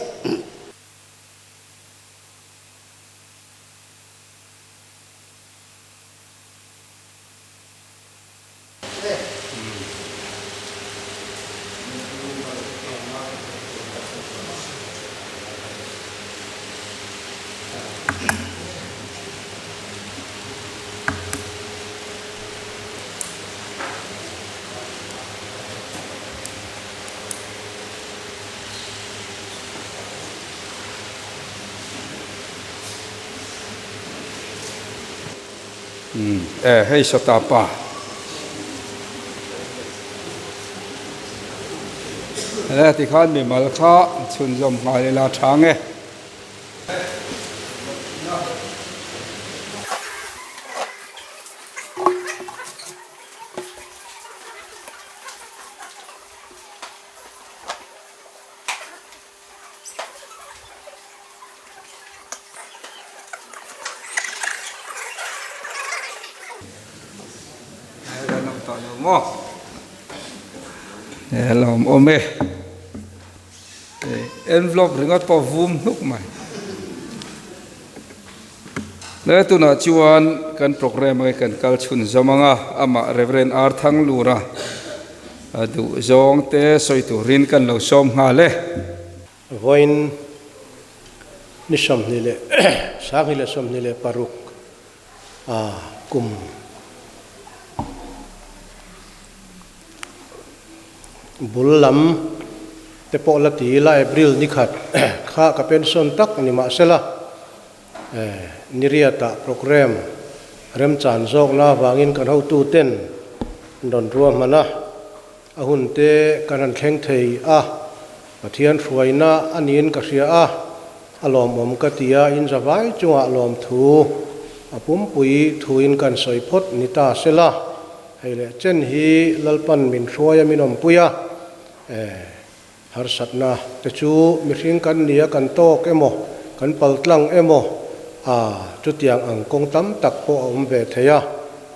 E hei sawta pa. Hle tikhan mimal kha chhunzawm nghal ila tha nge. Lawm awm e. Envelope ringawt pawh vum hnuk mai. Le tunah chuan kan programme a kan kal chhun zawm ang a, amah Rev. R. Thanglura a duh zawng te sawi turin kan lo sawm nghal e. Vawiin ni 20 leh 2026 a kum bul lam te pawh la ti ila April ni khat kha ka pension tak ni mahsela niriatah programme remchan zawkna avangin kan hotuten an rawn ruahman a, a hun te kan han thleng thei a, Pathian hruaina a niin ka hria a, a lawmawm ka ti a, in zavai chungah lawmthu a pumpui thuin kan sawi phawt ni ta sela. Hei leh chen hi Lalpan min hruai a min awmpui a, eh, harsatna te chu mihring kan nia kan tawk emaw, kan paltlang emaw, a, chutiang ang kawng tam tak pawh a awm ve thei a.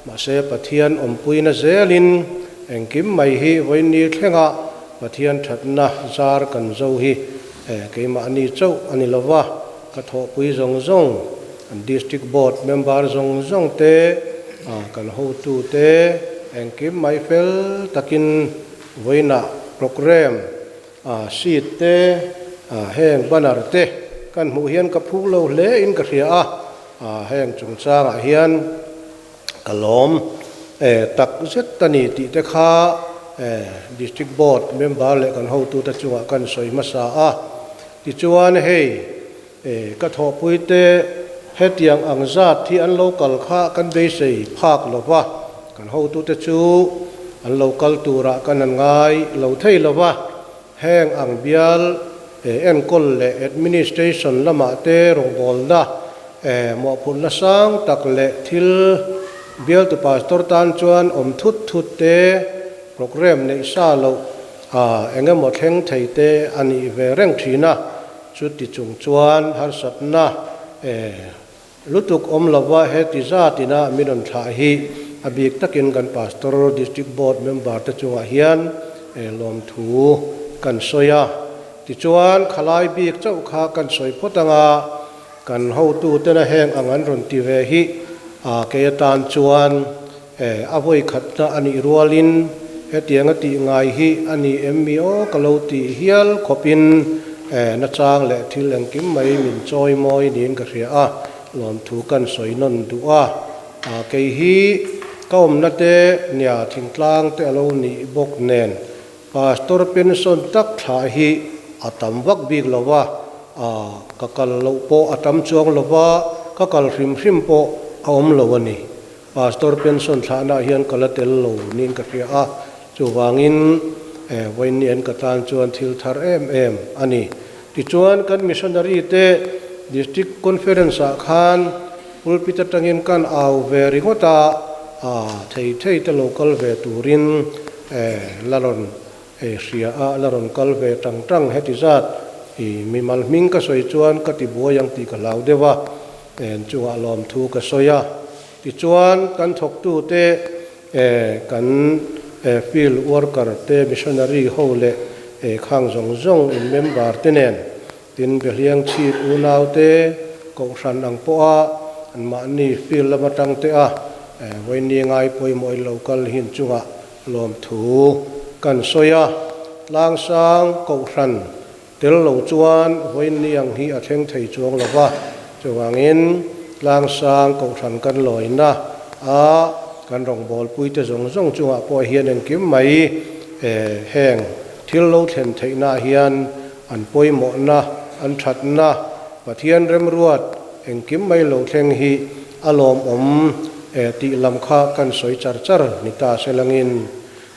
Mahse Pathian awmpuina zelin engkim mai hi vawiinni thlenga Pathian thatna zar kan zo hi, eh, keimahni chauh a ni lova, ka thawhpui zawng zawng, An District Board member zawng zawng te, kan hotu te engkim mai fel takin vawiinah programme, sheet te, heng banner te kan hmuh hian ka phuk lo hle in ka hria a, heng chungchangah hian ka lawm tak zet a ni tih te kha District Board member leh kan hotute chungah kan sawi hmasa a. Tichuan hei. E, ka thawhpuite, hetiang ang zat hi an lo kal kha kan beisei phak lo va, kan hotute chu an lo kal turah kan han ngai lo thei lo va, heng ang bial e enkawl leh administration lamah te rawngbawlna e mawhphurhna sang tak leh thil bialtu pastor tan chuan awm thut thut te programme neih sa loh a eng emaw thleng thei te a nih ve reng thin a. Chuti chung chuan harsatna lutuk awm lova heti zatina min rawn thlah hi a bik takin kan Pastor, District Board member te chungah hian lawmthu kan sawi a. Tichuan khalai bik chauh kha kan sawi phawt anga kan hotutena heng ang an rawn ti ve hi kei atan chuan a vawi khatna a nih rualin hetianga tih ngai hi a ni em mi aw ka lo tih hial khawpin nachang leh thil engkim mai min chawi mawi niin ka hria a, lawmthu kan sawi nawn duh a. Kei hi ka awmna te nia thingtlang te a lo nih bawk nen Pastor pension tak thlah hi a tam vak bik lo va, ka kal loh pawh a tam chuang lo va, ka kal hrim hrim pawh a awm lo a ni. Pastor pension thlahnaah hian ka la tel lo niin ka hria a, chuvangin vawiin ka tan chuan thil thar em em a ni. Tichuan kan missionary te District Conference ah khan pulpit atangin kan au ve ringawt a, thei thei te lo kal ve turin la rawn hria a, la rawn kal ve tang tang heti zat i mimal hming ka sawi chuan ka ti buai ang tih ka hlau deuh a. En chungah lawmthu ka sawi a, tichuan kan thawktute kan field worker te, missionary ho leh khang zawng zawng in member te nen tin Behliang chhip unau te kohhran ang pawha anmahni field lama tang te a vawiini ngai pawimawh in lo kal hin chungah lawmthu kan sawi a, tlangsang kohhran Tel lo chuan vawiin ni ang hi a thleng thei chuang lo va, chuvangin tlangsang kohhran kan lawina a kan rawngbawlpui te zawng zawng chungah pawh hian engkim mai heng thil lo thlen theihna hian an pawimawhna, an thatna, Pathian remruat engkim mai lo thleng hi a lawmawm tih lam kha kan sawi char char ni ta se langin.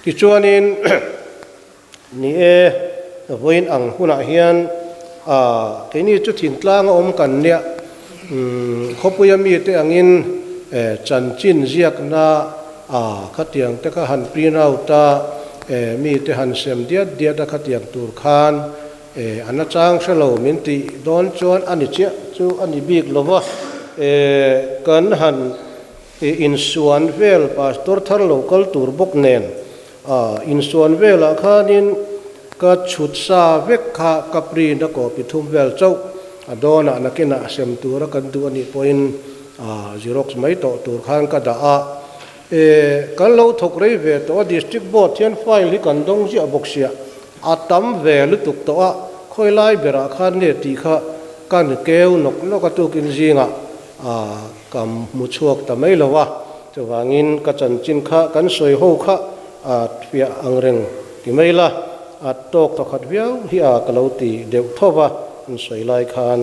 Tichuanin. Ni e, vawiin ang hunah hian keini chu thingtlang a awm kan nia, khawpuia mite angin chanchin ziakna khatiang te kha han print out a, mite han sem diat diat a khatiang tur khan a nachang hre lo min tih dawn chuan a ni chiah chu a ni bik lo va, kan han insuan vel pastor thar lo kal tur bawk nen. A insuan velah khanin ka chhut sa vek kha ka print a copy thum vel chauh a dawnah nakinah sem tura kan duh anih pawhin a xerox mai tawh tur khan ka dah a. E, kan lo thawk rei ve tawh a district board hian file hi kan dawng ziah bawk sia a tam ve lutuk tawh a khawi lai berah khan nge tih kha kan keu nawk nawk a tukin zingah a ka hmu chhuak ta mai lo a. Chuvangin ka chanchin kha kan sawi ho kha a fiah ang reng ti mai la, a tawk thawkhat viau hi a ka lo ti deuh tho va an sawi lai khan.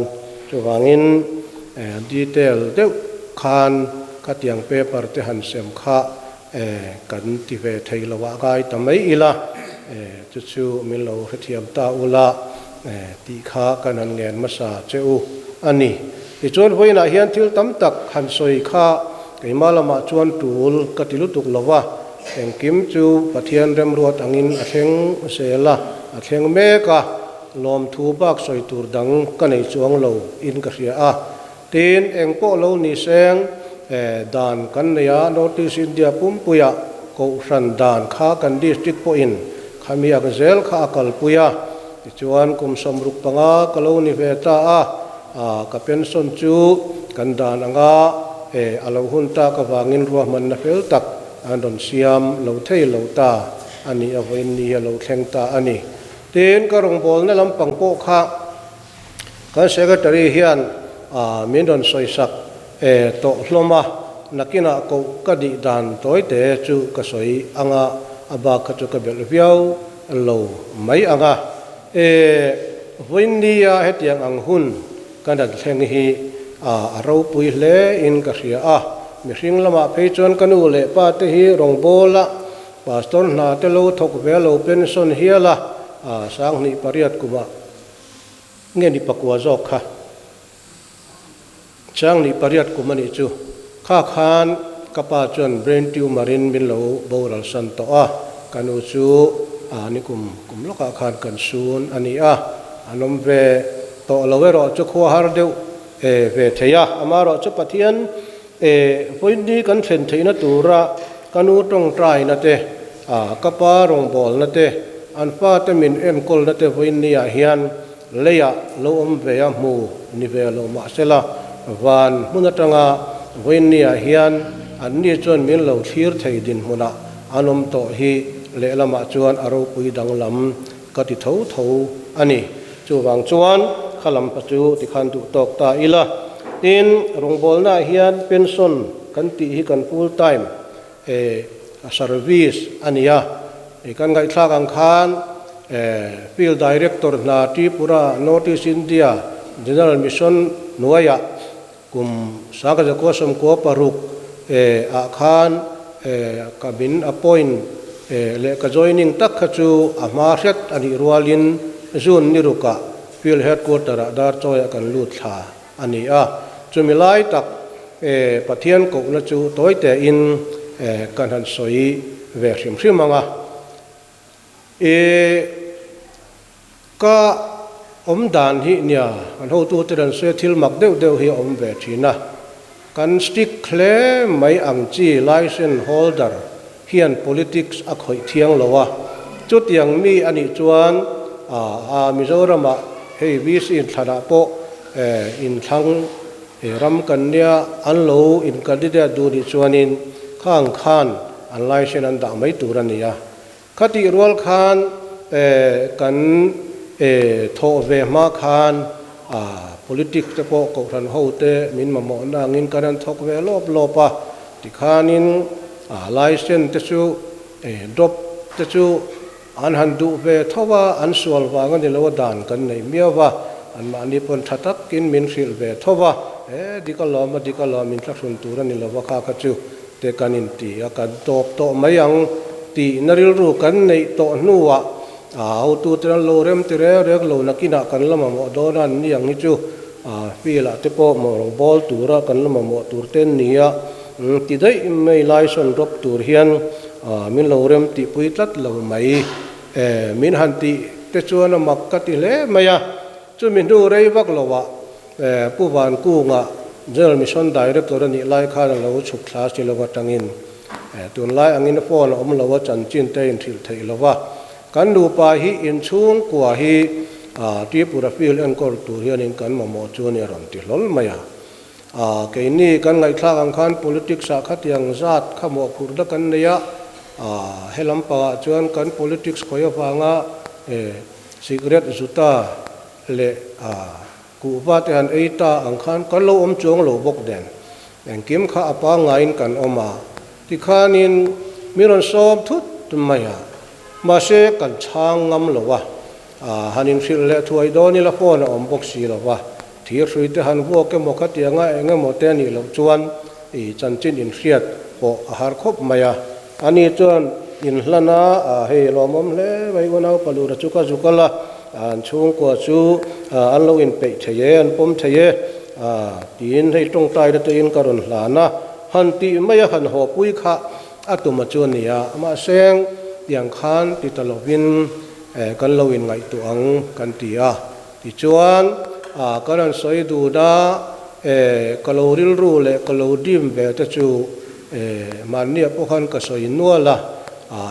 Chuvangin detail deuh khan khatiang paper te han sem kha kan ti ve thei lo ah ngai ta mai ila, chu chu min lo hrethiam ta ula tih kha kan han ngen hmasa che u a ni. Tichuan vawiinah hian thil tam tak han sawi kha keimah lamah chuan tul ka ti lutuk lo va, engkim chu Pathian remruat angin a thleng zel a, a thleng mek a, lawmthu bak sawi tur dang ka nei chuang lo in ka hria a. Tin, eng pawh lo ni seng dan kan nei a, North East India pumpuiah Kohhran dan kha kan district pawhin khamiak zel kha a kalpui a, tichuan kum 65 ka lo ni ve ta a, A, ka pension chu kan dan anga e, a lo hun tak avangin ruahmanna fel tak an rawn siam lo thei lo ta a nih a vawiin ni a lo thleng ta a ni. Tin, ka rawngbawlna lampang pawh kha kan secretary hian a min rawn sawisak e tawh hlawm a, nakinah koh ka dih dan tawite chu ka sawi anga a bak kha chu ka belh viau lo mai anga. E, vawiinnia hetiang ang hun ka nat thleng hi a ropui hle in ka hria a, mihring lamah phei chuan ka nu leh pa te hi rawngbawla pastor hna te lo thawk ve lo pension hial a, 2008 kumah nge ni pakua zawk kha. 2008 kum a nih chu. Kha khan ka pa chuan brain tumor in min lo boral san tawh a, ka nu chu a ni kum kum lawkah khan kan sun a ni a, an awm ve tawh lo erawh chu khua har deuh e ve thei a, amaherawh chu Pathian e vawiin kan thlen theihna tura ka nu tawngtaina te, a ka pa rawngbawlna te, an fate min enkawlna te vawiin niah hian Leiah lo awm ve a hmu ni ve lo mahsela, van hmun atanga vawiinniah hian anni chuan min lo thlir thei dinhmunah an awm tawh hi lehlamah chuan a ropui danglam ka ti tho tho a ni. Chuvang chuan kha lam pa chu tikhan duh tawk ta ila. Tin, rawngbawlnaah hian pension. kan tih hi kan full time service a ni a. Kan ngaihthlak ang khan Field Director hna Tripura, North East India General Mission hnuaiah kum 1996 ah khan ka min appoint leh ka joining tak kha chu a hma hret a nih rualin June ni rukah Field Headquarter ah Darchawiah kan lut thla a ni a. Chumi lai tak Pathian kohna chu tawi tein kan han sawi ve hrim hrim ang a. E ka awm dan hi nia, kan hotute rawn sawi a thil mak deuh deuh hi a awm ve thin a. Kan strict hle mai ang chi license holder hian politics a khawih thiang lo a, chutiang mi a nih chuan a Mizoramah hei VC inthlanah pawh inthlang ram kan nia an lo in candidate duh nih chuanin khang khan an license an dah mai tur a ni a. Khatih rual khan kan thawh ve hma khan politics te pawh kohhran ho te min mamawhna angin kan han thawk ve lawp lawp a, tikhanin license te chu drop te chu an han duh ve tho a, an sual vang a ni lo a dan kan nei miau va, anmahni pawn tha takin min hrilh ve tho va, e dik alawm a dik alawm min thlahrun tur a ni lo va kha kha chu. Te kan inti a, kan tawp tawh mai ang tihna rilru kan neih tawh hnuah a hotute an lo rem ti reng reng lo nakinah kan la mamawh dawn a, anni ang hi chu field-ah te pawh mawng bawl tura kan la mamawh tur te an ni a, ti daih mai license drop tur hian min lo rem tihpui tlat lo mai. Min han tih te chuan a mak ka ti hle mai a, chumi hnu rei vak loah Pu Vankunga, General Mission Director a nih lai khan a lo chhuk thla si lo atangin tunlai angin phone a awm lo a, chanchin te inhrilh theih lo va. Kan nupa hi inchhungkua hi Tripura field enkawl tur hianin kan mamawh chu a ni a rawn ti hlawl mai a. Keini kan ngaihthlak ang khan politics ah khatiang zat kha mawhphurhna kan nei a, he lampangah chuan kan politics khawi avanga cigarette zuta leh a kuhva te han ei ta ang khan kan lo awm chuang lo bawk nen engkim kha a pangngaiin kan awm a, tikhanin mi rawn sawm thut mai a, mahse kan chhang ngam lo a, han inhrilh leh thuai dawn ila phone a awm bawk si lo va, thir hrui te han vuak emaw khatianga eng emaw te a nih loh chuan i chanchin inhriat pawh a har khawp mai a, ani chuan inhlan a, hei lawmawm hle mai unau palura chu ka zuk al a. An chhungkua chu an lo inpeih thei e, an pawm thei e, tiin hei tawngtaina tein ka rawn hlan a, han tih mai a han hawpui kha a tuma chu a ni a, mahse tiang khan ti ta lovin kan lo inngaihtuah ang kan ti a. Tichuan kan han sawi dun a, ka lo rilru leh ka lo dim ve te chu mahniah pawh khan ka sawi nual a,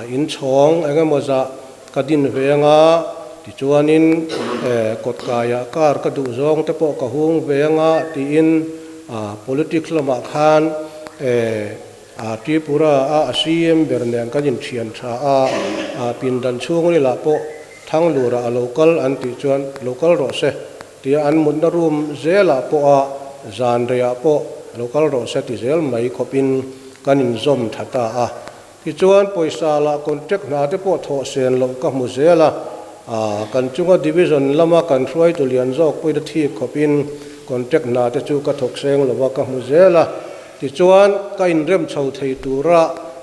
inchhawng eng emaw zah Ka din ve anga, tichuanin kawtkaiah car ka duh zawng te pawh ka hung ve anga tiin politics lamah khan Tripura a a CM ber nen kan inthian tha a, pindan chhungrilah pawh Thanglurah a lo kal an tih chuan lo kal rawh se tia an mutna room zelah pawh a zan reiah pawh lo kal rawh se ti zel mai khawpin kan inzawm tha ta a. Tichuan pawisa lah contract hna te pawh thawh sen loh ka hmu zel a, kan chunga division lama kan hruaitu lian zawk pawhin a thik khawpin contract hna te chu ka thawk seng lo a ka hmu zel a. Tichuan ka inrem chho thei tura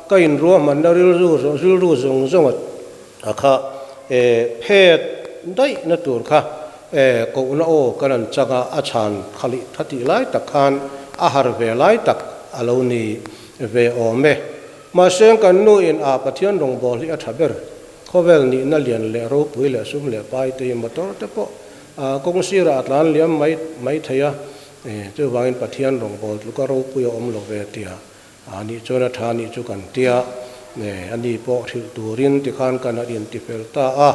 ka inruahmanna rilru rilru zawng zawng a kha phet daih na tur kha kohna aw ka rawn chang a, a chhan khalih tha tih lai tak khan a har ve lai tak a lo ni. Ve awm e. Mahse kan nu in a Pathian rawngbâwl hi a tha ber. Khawvel nihna lian leh ropui leh sum leh pai te hi motor te pawh kawng sirah a tlan liam mai mai thei a, chuvangin Pathian rawngbâwl tluka ropui a awm lo ve tia a nih chuan a tha nih chu kan tia a ni pawh hrilh turin tikhan kan han inti fel ta a.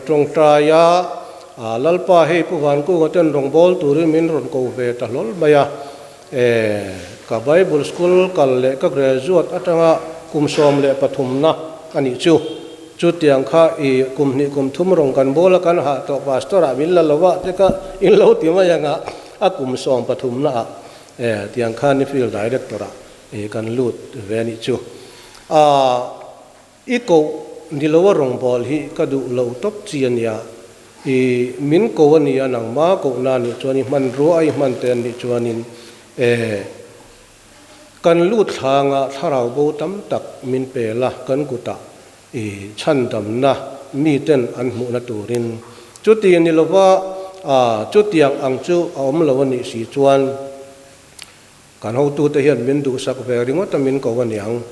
Tawngtai a, Lalpa hei Pu Vankunga ten rawngbâwl turin min rawn ko ve ta hlawl mai a. E, ka Bible school kal leh ka graduate atanga kum 13 na a nih chu. Chutiang kha i kum hnih kum thum rawng kan bawl a kan hah tawh pastor ah min la lo a te kha in lo ti mai ang a, a kum 13 na ah e tiang khan i field director ah. kan lut ve a nih chu. Aa i koh ni lo a rawngbâwl hi ka duh lo tawp chi a nia. I min ko a nia nangma kohna a nih chuan i hmanrua a i hman te a nih chuanin e kan lut thlanga thlarau bo tam tak min pel a kan kutah I chhandamna miten an hmuhna turin. Chuti ni lova, a, chutiang ang chu a awm lo a nih si chuan kan hotute hian min duhsak ve ringawt a min ko a niang,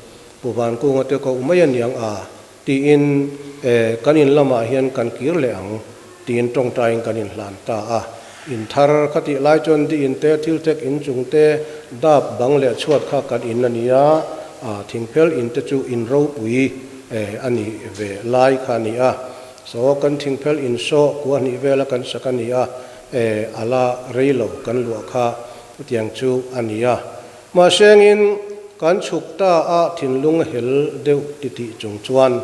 Pu Vankunga te koh mai a niang a, tiin, e, kan in lamah hian kan kir leh ang, tiin tawngtaiin kan inhlan ta a. In thar kha tih lai chuan di in te, thil tek in chung te, dap bang leh chhuat kha kan in a ni a, a thingphel in te chu in ropui a ni ve lai kha a ni a. Saw kan thingphel in saw kua hnih vela kan sak a ni a, e a la rei lo kan luah kha chutiang chu a ni a. Mahsengin kan chhuk ta a thinlung hel deuh titih chung chuan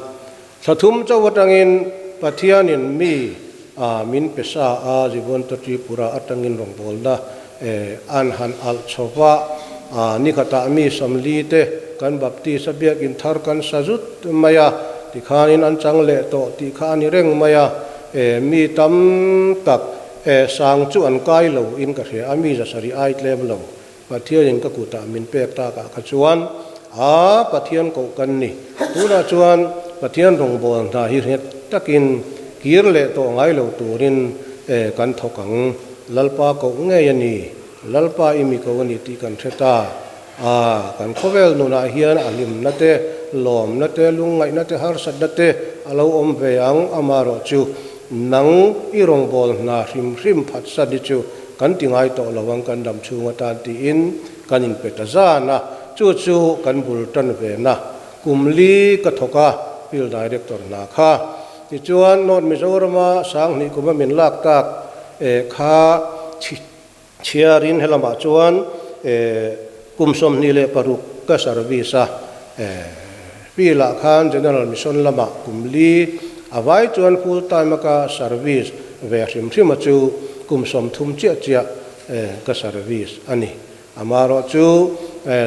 Thla thum chauh atangin Pathianin mi a min pe sa a, Jibonto Tripura atangin rawngbawlna an han alh chho va, a nikhatah mi 40 te kan Baptist a biakin thar kan sa zut mai a, tikhanin an chang leh tawh tih kha a ni reng mai a, mi tam tak sang chu an kai lo in ka hria a, mi 700 ai tlem lo Pathianin ka kutah min pek takah kha chuan a Pathian koh kan ni. Tunah chuan Pathian rawngbâwl hna hi nghet takin kir leh tawh ngai lo turin kan thawk ang. Lalpa koh ngei a ni. Lalpa i mi ko a ni tih kan hre ta. A kan khawvel nunah hian a hlimna te, lawmna te, lungngaihna te, harsatna te a lo awm ve ang. Amaherawhchu nang i rawngbâwl hna hrim hrim phatsan hi chu Kan ti ngai tawh lo ang kan dam chhung atan tiin kan inpe ta zan a, chu chu kan bul tan ve na. Kum li ka thawk a, Field Director hna kha. Tichuan North Mizorama 2000 kuma min lak tak kha chhiarin helamah chuan kum 26 ka service a, field ah khan General Mission lamah kum li a vai chuan full time a ka service ve hrim hrim a chu kum 30 chiah chiah ka service a ni. Amaherawh chu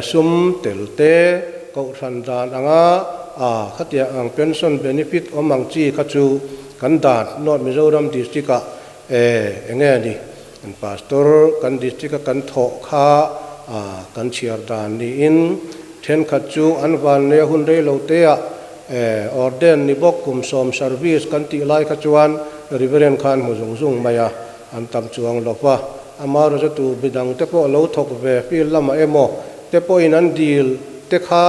sum tel te kohhran dan anga a khatiang ang pension benefit awm ang chi kha chu kan dan North Mizoram District ah enge ni kan pastor kan district a kan thawh kha kan chhiar dan niin thenkhat chu an vanleh hun rei lo te ah Orden ni bawk kum 10 service kan tih lai kha chuan Reverend khan hmu zung zung mai a, an tam chuang lo va. Ama rawzatu midang te pawh lo thawk ve field lamah emaw te pawhin an dil te kha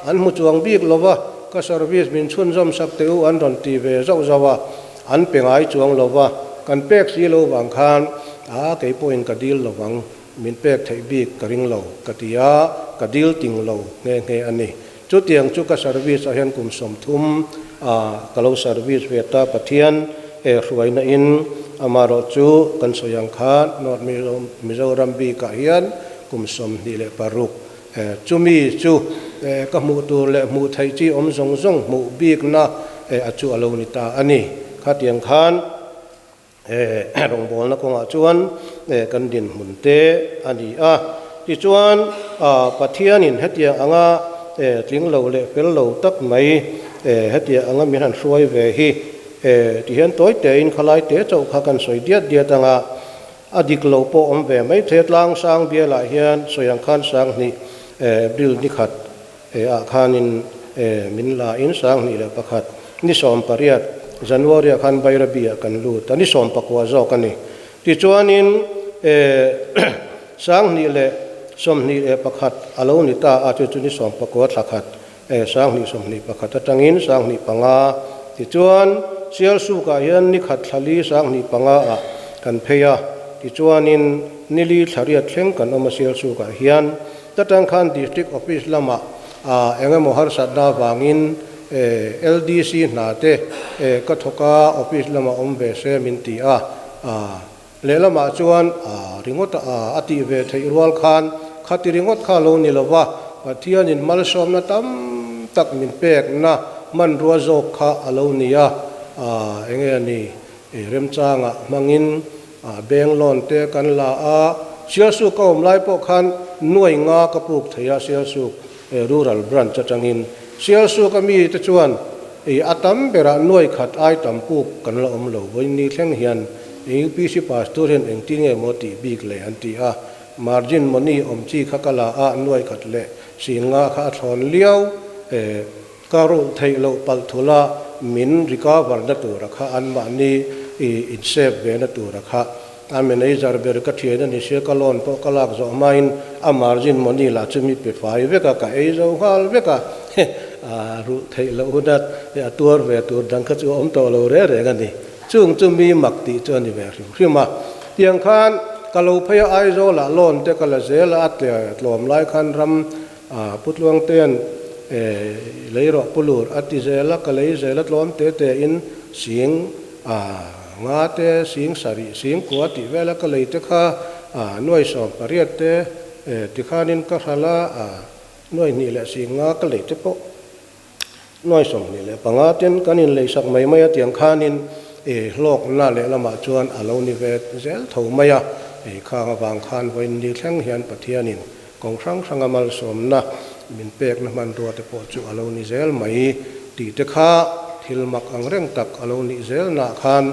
an hmu chuang bik lo va, ka service min chhunzawm sak teh u an rawn ti ve zauh zauh a, an pe ngai chuang lo va, kan pek si lo vang khan a kei pawhin ka dil lo vang, min pek theih bik ka ring lo ka ti a, ka dil ting lo nghe nghe a ni. Chutiang chu ka service ah hian kum 30 ah ka lo service ve ta Pathian e hruaina in amaherawh chu kan sawi ang khan North Mizoram bik ah hian kum 26 chumi chu ka hmuh tur leh hmuh theih chi awm zawng zawng hmuh bikna a chu a lo ni ta a ni. Khatiang khan Rawngbawlna kawngah chuan kan dinhmun te a ni a. Tichuan, Pathianin hetiang anga tling lo leh fel lo tak mai hetiang anga min han hruai ve hi tihian tawi tein khalai te chauh kha kan sawi diat diat anga a dik lo pawh awm ve mai thei a. Tlang sang bialah hian sawi ang khan 2000 April ni khat ah khanin min la in 2001 ni 18 January ah khan Bairabi ah kan lut a, ni 19 zawk a ni. Tichuanin 2021 a lo ni ta a, chu chu ni 19 thla khat 2021 atangin 2005 tichuan Sialsuk ah hian ni khat thla li 2005 ah kan phei a, tichuanin ni li thla riat thleng kan awm a Sialsuk ah hian. Tatang khan District Office lamah eng emaw harsatna avangin LDC hna te ka thawk a, office lamah awm ve se min ti a. Lehlamah chuan ringawt a tih ve theih rual khan khati ringawt kha lo ni lova, Pathianin malsawmna tam tak min pekna hmanrua zawk kha a lo ni a. Enge a ni remchangah hmangin Bank loan te kan la a, Sialsuk ka awm lai pawh khan nuai nga ka puk thei a, Sialsuk Rural Branch atangin Sialsuk a mi te chuan ei a tam berah nuai khat ai tam puk kan la awm lo. Vawiin ni thleng hian UPC Pastor hian engtin nge maw tih bik le an ti a, margin money awm chi kha ka la a, nuai khat leh sing nga kha a thlawn liau e, ka rulh theih loh palh thula min recover na tura kha anmahni i in save ve na tura kha A manager ber ka thian a ni sia, ka loan pawh ka lak zawh hmain a margin money lah chu mi pe fai vek a, ka ei zo nghal vek a, a rulh theih loh hunah a tuar ve tur dang kha chu a awm tawh lo reng reng a ni. Chung chu mi mak tih chu a ni ve hrim hrim a. Tiang khan ka lo phei a, Aizawlah loan te ka la zel a, a tlawm lai khan ram Pu Tluangtea'n lei rawh Pu Lur a ti zel a, ka lei zel a tlawm te te in sing nga te, sing sarih, sing kua tih vela ka lei te kha nuai 18 te tikhanin ka hral a, nuai hnih leh sing nga ka lei te pawh nuai 25 ten kan inleisak mai mai a tiang khanin hlawkna lehlamah chuan a lo ni ve zel tho mai a, khang avang khan vawiin ni thleng hian Pathianin Kawng hrang hranga malsawmna min pekna hmanrua te pawh chu a lo ni zel mai tih te kha thil mak ang reng tak a lo nih zel nah khan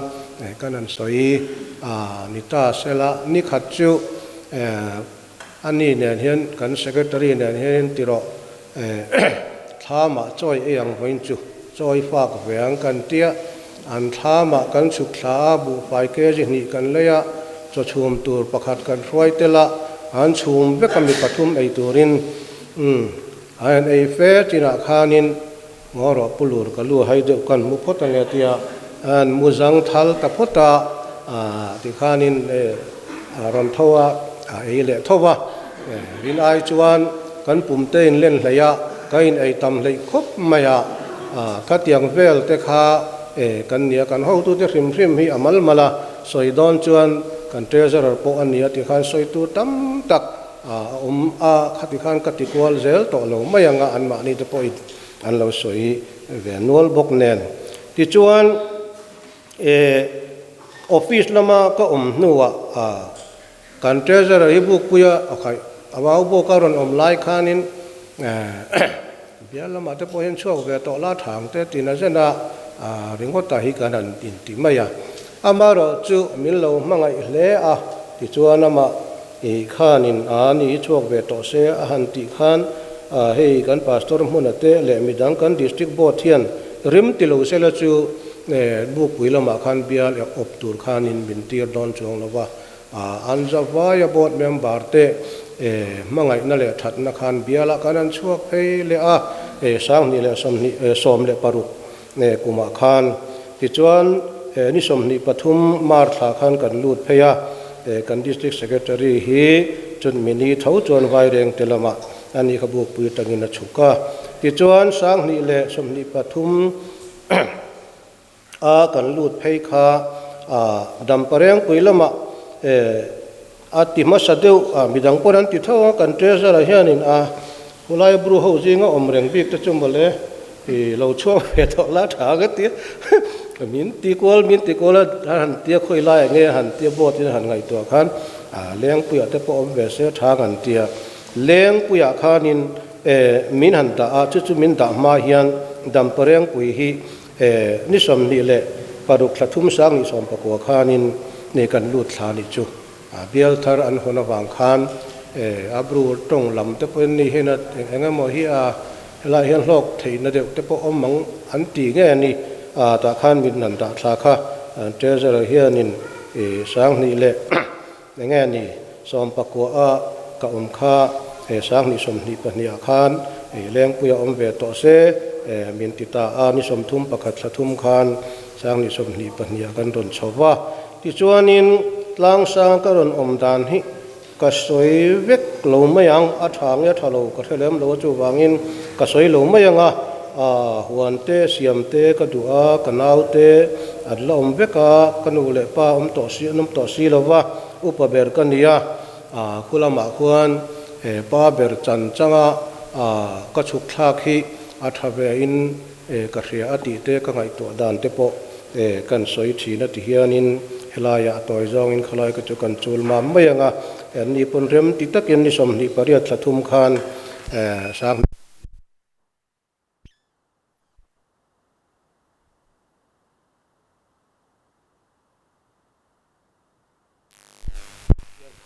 kan han sawi a ni ta sela. Ni khat chu a ni nen hian kan secretary nen hianin ti rawh thlamah chawi ei ang vawiin chu chawi fak ve ang kan tia an thlamah kan chhuk thla a, buhfai kg hnih kan lei a, chaw chhum tur pakhat kan hruai tel a, an chhum vek a mi pathum ei turin umm an han ei fe chinah khanin ngaw rawh pu lur ka lu hai deuh kan mu phawt ange tia an mu zang thal ta phawt a, tikhanin a rawn tho a, a ei leh tho va, rin ai chuan kan pum te in len hleih a, ka in ei tam hleih khawp mai a, khatiang vel te kha kan nia, kan hotute hrim hrim hi a mal mal a, sawi dawn chuan kan treasurer pawh a nia tikhan sawi tur tam tak a awm a, khati khan ka ti kual zel tawh lo mai ang a, anmahni te pawhin an lo sawi ve nual bawk nen. Tichuan. E office lama ka awm hnuah a kan treasurer hi bukpuia a khaih a vau bawk a rawn awm lai khanin bial lamah te pawh hian chhuak ve tawh la thang te tina zen a ringawta hi kan han inti mai a. Amaherawh chu min lo hmangaih hle a tichuan amah i khanin a ni hi chhuak ve tawh se a han tih khan hei kan pastor hmuna te leh midang kan district board hian rim ti lo sela chu Bukpui lamah khan bial awp tur khanin min tir dawn chuang lo va, an zavaia board member te hmangaihna leh thatna khan bialah khan an chhuak phei leh a, 20 leh 20 16 kumah khan. Tichuan ni 23 March thla khan kan lut phei a, kan District Secretary hi chun mini tho chuan Vairengte lamah a ni kha Bukpui atangin a chhuk a. Tichuan 20 leh 23 a kan lut phei kha a Damparengpui lamah a ti hmasa deuh a, midang pawn an ti tho a, kan treasurer hianin a khulai bru ho zinga awm reng bik te chu mawle i lo chhuak ve tawh la tha ka ti a, min ti kual min ti kual a, a han tia khawi lai ah nge a han tia board in a han ngaihtuah khan a Lengpuiah te pawh awm ve se tha kan tia, Lengpuiah khanin E, min han dah a, chu chu min dah hma hian Damparengpui hi e, ni 26 thla thum sang ni 19 khanin ne kan lut thla nih chu. A bial thar an hawn avang khan e, a bru tawng lam te pawhin ni hian a eng eng emaw hi a helaiah hian hlawk theihna deuh te pawh awm ang an ti nge a ni. A tah khan min han dah thla kha Treasurer hianin e, 20 leh Enge ni, 19 a ka awm kha he 20 22 ah khan ei lengpui a awm ve tawh se min ti ta a, ni 31 thla thum khan 20 22 ah kan rawn chho va. Tichuanin tlangsang ka rawn awm dan hi ka sawi vek lo mai ang, a tha nge a tha lo ka hre lem lo a, chuvangin ka sawi lo mai ang a, huan te siam te ka duh a, ka nau te an la awm vek a, ka nu leh pa awm tawh si an awm tawh si lo va, upa ber ka ni a, khu lamah khuan pa ber chan changa ka chhuk thlak hi a tha ve in ka hria a tih te ka ngaihtuah dan te pawh kan sawi thin a ti hianin helaiah a tawi zawngin khalai ka chu kan chul mam mai ang a, an ni pawn rem ti takin ni 28 thla thum khan sang.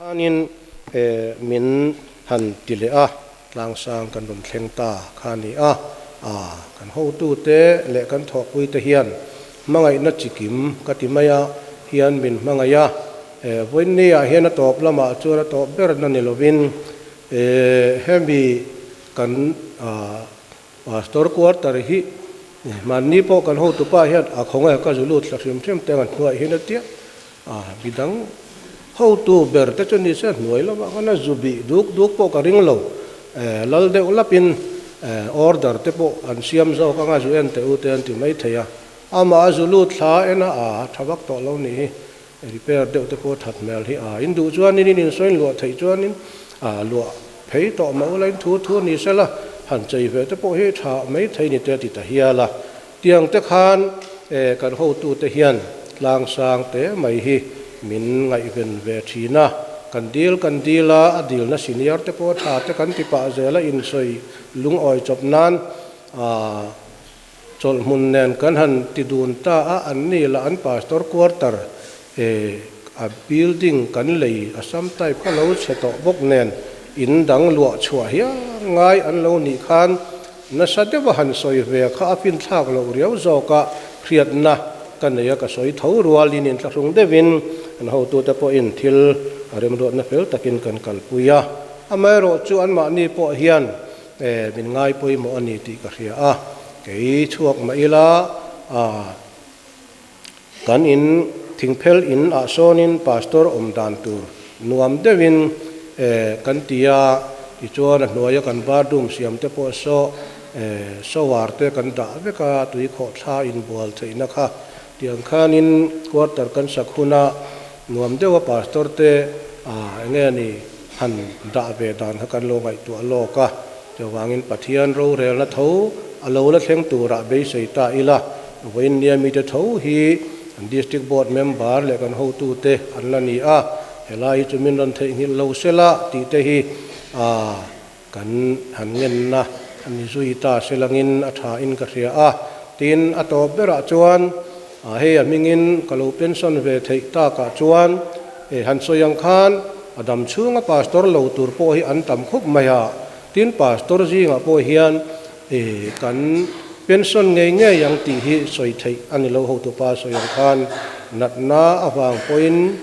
Khanin min han ti leh a, tlangsang kan rawn thleng ta kha a ni a. Kan hotute leh kan thawhpuite hian hmangaihna chikim ka ti mai a, hian min hmangaih a. Vawiinniah hian a tawp lamah chuan a tawp berna ni lovin hemi kan Pastor quarter hi hmanni pawh kan hotupa hian a khawngaih ka zu lut thla hrim hrim te an hnuaih hin a tia a midang hotu ber te chu ni se hnuai lamah khan a zu bih duk duk pawh ka ring lo lal deuh lapin order te pawh an siam zawk anga zu en teh u te an ti mai thei a amah a zu lut thla en a a tha vak tawh lo nih hi repair deuh te pawh a that hmel hi a in duh chuanin in insawiin luah theih chuanin a luah phei tawh mah ula in thu thu ni sela han chei ve te pawh hi tha mai thei ni te a ti ta hial a. Tiang te khan kan hotute hian tlangsang te mai hi min ngaihven ve thin a, kan dil kan dil a, a dilna senior te pawh tha te kan ti pah zel a insawi lungawi chawp nan a Chawlhhmun nen kan han ti dun ta a, an ni lah an pastor quarter a building kan lei a sam type kha lo chhe tawh bawk nen in dang luah chhuah hial ngai an lo nih khan nasa deuha han sawi ve kha a finthlak loh riau zawka hriatna ka nei a, ka sawi tho rualin inthlahrung deuhin an hotute pawhin thil a remruatna fel takin kan kalpui a, amaherawhchu chu anmahni pawh hian E, min ngai pawimawh a ni tih ka hria a, kei chhuak mah ila a, kan in thingphel in ah sawnin pastor awm dan tur nuam deuhin e kan ti a, tichuan a hnuaia kan bathroom siam te pawh saw e shower te kan dah vek a, tui khawhthla inbual theihna kha tiang khanin quarter kan sak huna nuam deuha pastor te a enge ni Han dah ve dan kha kan lo ngaihtuah lawk a, chuvangin Pathian rorelna tho a lo la thleng turah beisei ta ila, vawiin nia mite tho hi kan District Board member leh kan hotute an la ni a, helai hi chu min rawn theihnghilh lo sela tih te hi kan han ngenna a ni zui ta selangin a thain ka hria a. Tin, a tawp berah chuan hei a hmingin ka lo pension ve theih takah chuan han sawi ang khan, A dam chhunga pastor lo tur pawh hi an tam khawp mai a, tin pastor zingah pawh hian kan pension ngei ngei ang tih hi sawi theih a ni lo hotupa sawi ang khan natna avang pawhin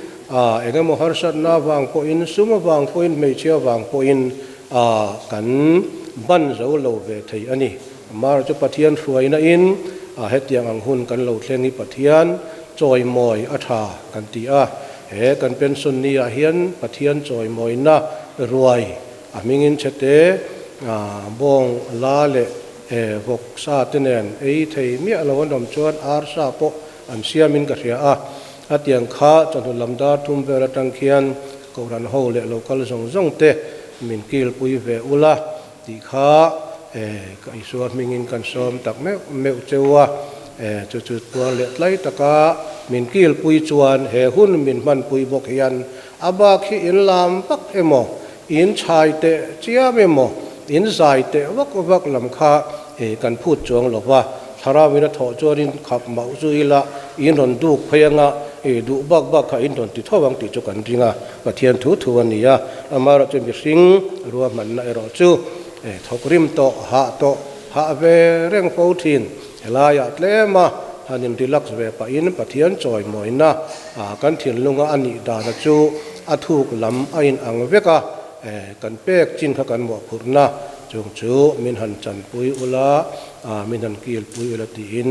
eng emaw harsatna avang pawhin sum avang pawhin hmeichhia avang pawhin kan ban zo lo ve thei a ni. Amah chu Pathian hruaina in hetiang ang hun kan lo thleng hi Pathian chawimawi a tha kan ti a. He kan pension ni ah hian Pathian chawimawina ruai a hmingin chhete bawng la leh vawk sa te nen ei thei miah lo an awm chuan ar sa pawh an siamin ka hria a. A tiang kha chawhnu lam dar thum vel atang khian Kohhran ho leh local zawng zawng te min kilpui ve ula tih kha ka Isua hmingin kan sawm tak meuh meuh cheu a, chu chu tuar leh tlai taka min kilpui chuan he hun min hmanpui bawk hian a bak hi in lam vak emaw, in chhai teh chiam emaw, in zai teh vak vak lam kha kan phut chuang lo va, thlarauin a thawh chuan in khap mauh zu ila in rawn duk phei anga duh bak bak kha in rawn ti tho ang tih chu kan ring a. Pathian thu thu a ni a, amaherawhchu mihring ruahmanna erawh chu thawk rim tawh, hah tawh, hah ve reng fo thin. Helaiah tlem a han in relax ve pahin Pathian chawimawina kan thinlunga a nih dana chu a thuk lam a in ang vek a, kan pek chin kha kan mawhphurhna chung chu min han chanpui ula, min han kilpui ula tiin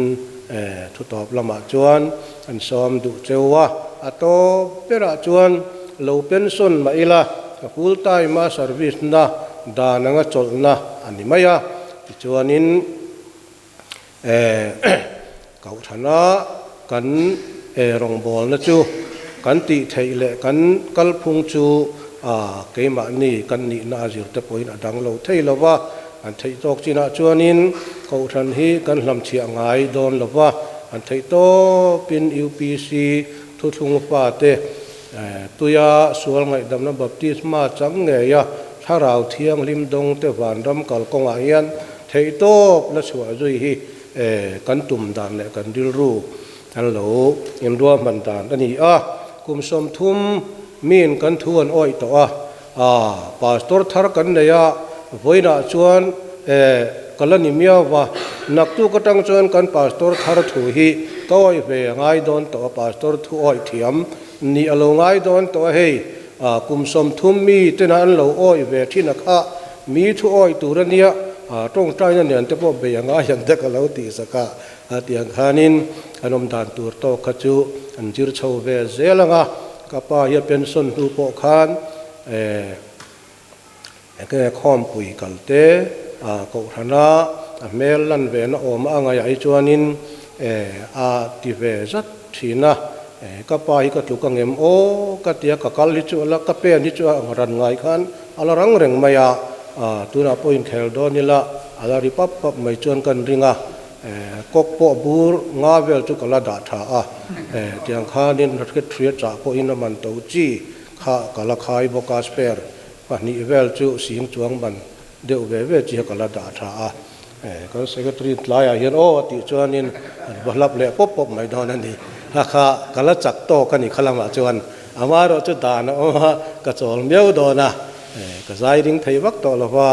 thutawp lamah chuan An sawm duh cheu a, a tawp berah chuan lo pension mah ila ka full time a service na dan anga chawlhna a ni mai a, tichuanin Kohhrana kan rawngbawlna chu kan tih theih leh kan kalphung chu keimahni kan nihna a zir te pawhin a dang lo thei lo va, An theih tawk chinah chuanin Kohhran hi kan hlamchhiah ngai dawn lo va, an theih tawpin UPC thuthlung fate tuia sual ngaihdamna baptisma chang ngeia Thlarau Thianghlim dawngte vanram kalkawngah hian theih tawp la chhuah zui hi kan tum dan leh kan rilru an lo inruahman dan a ni a. Kum 30. Miin kan thu an awih tawh a, aa, Pastor thar kan nei a, vawiinah chuan e, ka la ni miau va, naktuk atang chuan kan Pastor thar thu hi ka awih ve a ngai dawn tawh a, Pastor thu awih thiam nih a lo ngai dawn tawh a hei, aa, kum 30 mi tena an lo awih ve thin a kha, mi thu awih tur a nia, aa, tawngtaina nen te pawh bei a ngai ang te ka lo tih sak a, a tiang khanin an awm dan tur tawk kha chu an zir chho ve zel ang a. Ka pa hi a pension hnu pawh khan enge khawmpui kal te kohhrana a hmel lan ve na awm a ngaih ah hi chuanin a ti ve zat thin a, ka pa hi ka tluk angem aw ka ti a, ka kal hi chu ala ka pen hi chu a ran ngai khan a la rang reng mai a, tunah pawh inkhel dawn ila a la ri pap pap mai chuan kan ring a. Kawk pawh bur nga vel chu ka la dah tha a, tiang khanin hriat hriat chah pawhin a man to chi kha ka la khai bawk a, spare pahnih vel chu sing chuang man deuh ve ve chi kha ka la dah tha a, kan secretary tlaiah hian aw a tih chuanin an va hlap leh pawp pawp mai dawn a ni, kha kha ka la chak tawk a ni kha lamah chuan amaherawh chu dan a awm a, ka chawl miau dawn a, ka zai ring thei vak tawh lo va.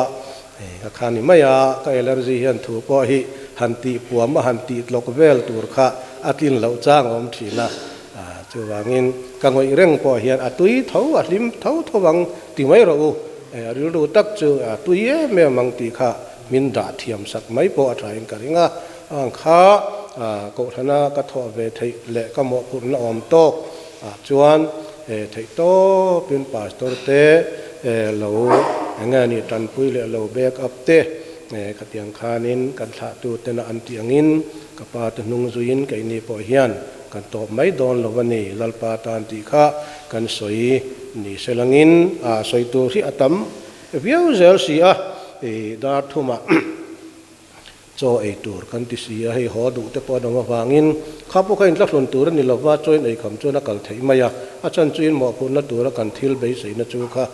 Ka kha ni mai a, ka allergy hian thu pawh hi han tih puam a han tih tlawk vel tur kha a tlin loh chang a awm thin a, chuvangin ka ngawih reng pawh hian a tui tho a hlim tho tho ang ti mai rawh u, a rilru tak chu a tui em em ang tih kha min dah thiam sak mai pawh a thain ka ring a, ang kha kohhrana ka thawh ve theih leh ka mawhphurhna awm tawk ah chuan theih tawpin pastor te lo eng nge ni tanpui leh lo back up te khatiang khanin kan thlahtu tena an tih angin ka pa te hnung zuiin keini pawh hian kan tawp mai dawn lo a ni Lalpa tan tih kha kan sawi ni se langin a sawi tur hi a tam viau zel si a dar thumah Chaw ei tur kan ti si a, hei haw duh te pawh an awm avangin kha pawh kha intlahrun tur a ni lova, chaw in ei kham chuan a kal theih mai a, a chan chu inmawhphurhna tura kan thil beiseina chu kha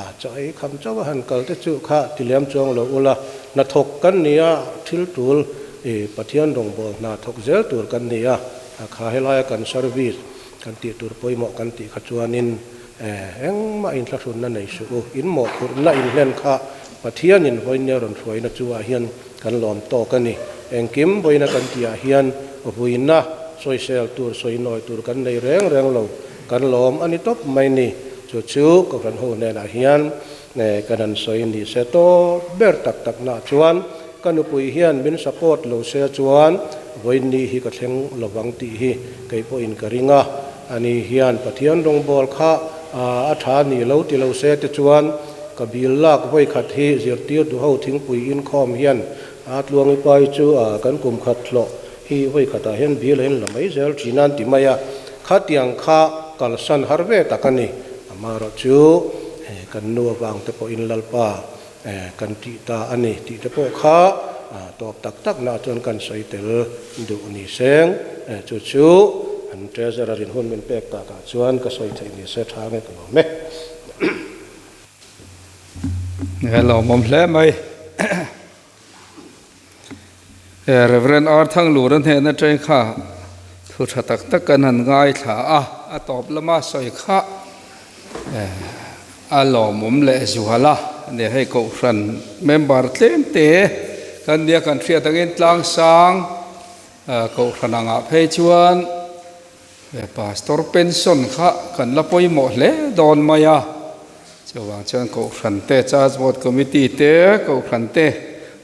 a chaw ei kham chauh a han kal te chu kha ti liam chuang lo ula, hnathawk kan ni a, thil tul i Pathian rawngbâwl hna thawk zel tur kan ni a, kha helaia kan service kan tih tur pawimawh kan tih kha chuanin Engmah inthlahrunna nei suh u, in mawhphurhna inhlen kha Pathianin vawinia rawn hruaina chu ah hian kan lawm tawk a ni. Engkim vawiina kan tih ah hian vuina sawisel tur, sawinawi tur kan nei reng reng lo, kan lawm a ni tawp mai ni. Chu chu Kohhran ho hnenah hian kan han sawi ni se tawp ber tak tak nah chuan ka nupui hian min support lo se chuan vawiin hi ka thleng lovang tih hi kei pawhin ka ring a. Ani hian Pathian rawngbâwl kha a ṭha ni lo ti lo se te chuan ka bil lak vawi khat hi zirtir duhho thingpui inkhawm hian a tluangi pai chu kan kum khat hlawh hi vawi khatah hian bil a inla mai zel ṭhin a an ti mai a, khatiang kha kalsan har ve tak a ni. Amaherawh chu kan nu avang te pawhin Lalpa kan tih ta a ni tih te pawh kha tawp tak tak nah chuan kan sawi tel duh ni seng. Chu chu an treasurer in hun min pek takah chuan ka sawi theih ni se tha nge ka lawm e. He lawmawm hle mai. Rev. Arthang Lura hnehna teng kha thu tha tak tak kan han ngaithla a, a tawp lama sawi kha a lawmawm leh zual a ni. Hei Kohhran member tlem te kan nia kan hriat angin tlangsang Kohhran angah phei chuan Pastor pension kha kan la pawimawh hle dawn mai a, chuvang chuan Kohhran te, Church Board Committee te, Kohhran te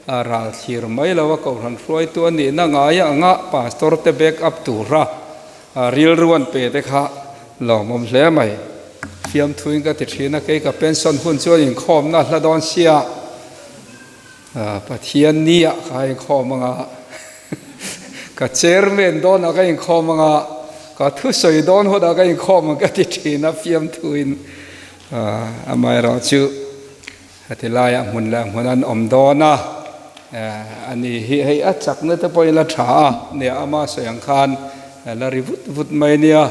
a ral thlir mai lo a, Kohhran hruaitu a nihna ngai anga Pastor te back up tura rilru an pe te kha lawmawm hle mai. Fiamthuin ka ti thin a, kei ka pension hun chuan inkhawmna hla dawn sia. Pathian ni ah ka inkhawm anga, ka chairman dawn ah ka inkhawm anga, ka thusawi dawn hawt ah ka inkhawm ang ka ti thin a fiamthuin amaherawh chu heti laiah hmun leh hmun an awm dawn a, ani hi hei a chakna te pawhin la tha a nia ama sawi ang khan la ri vut vut mai nia.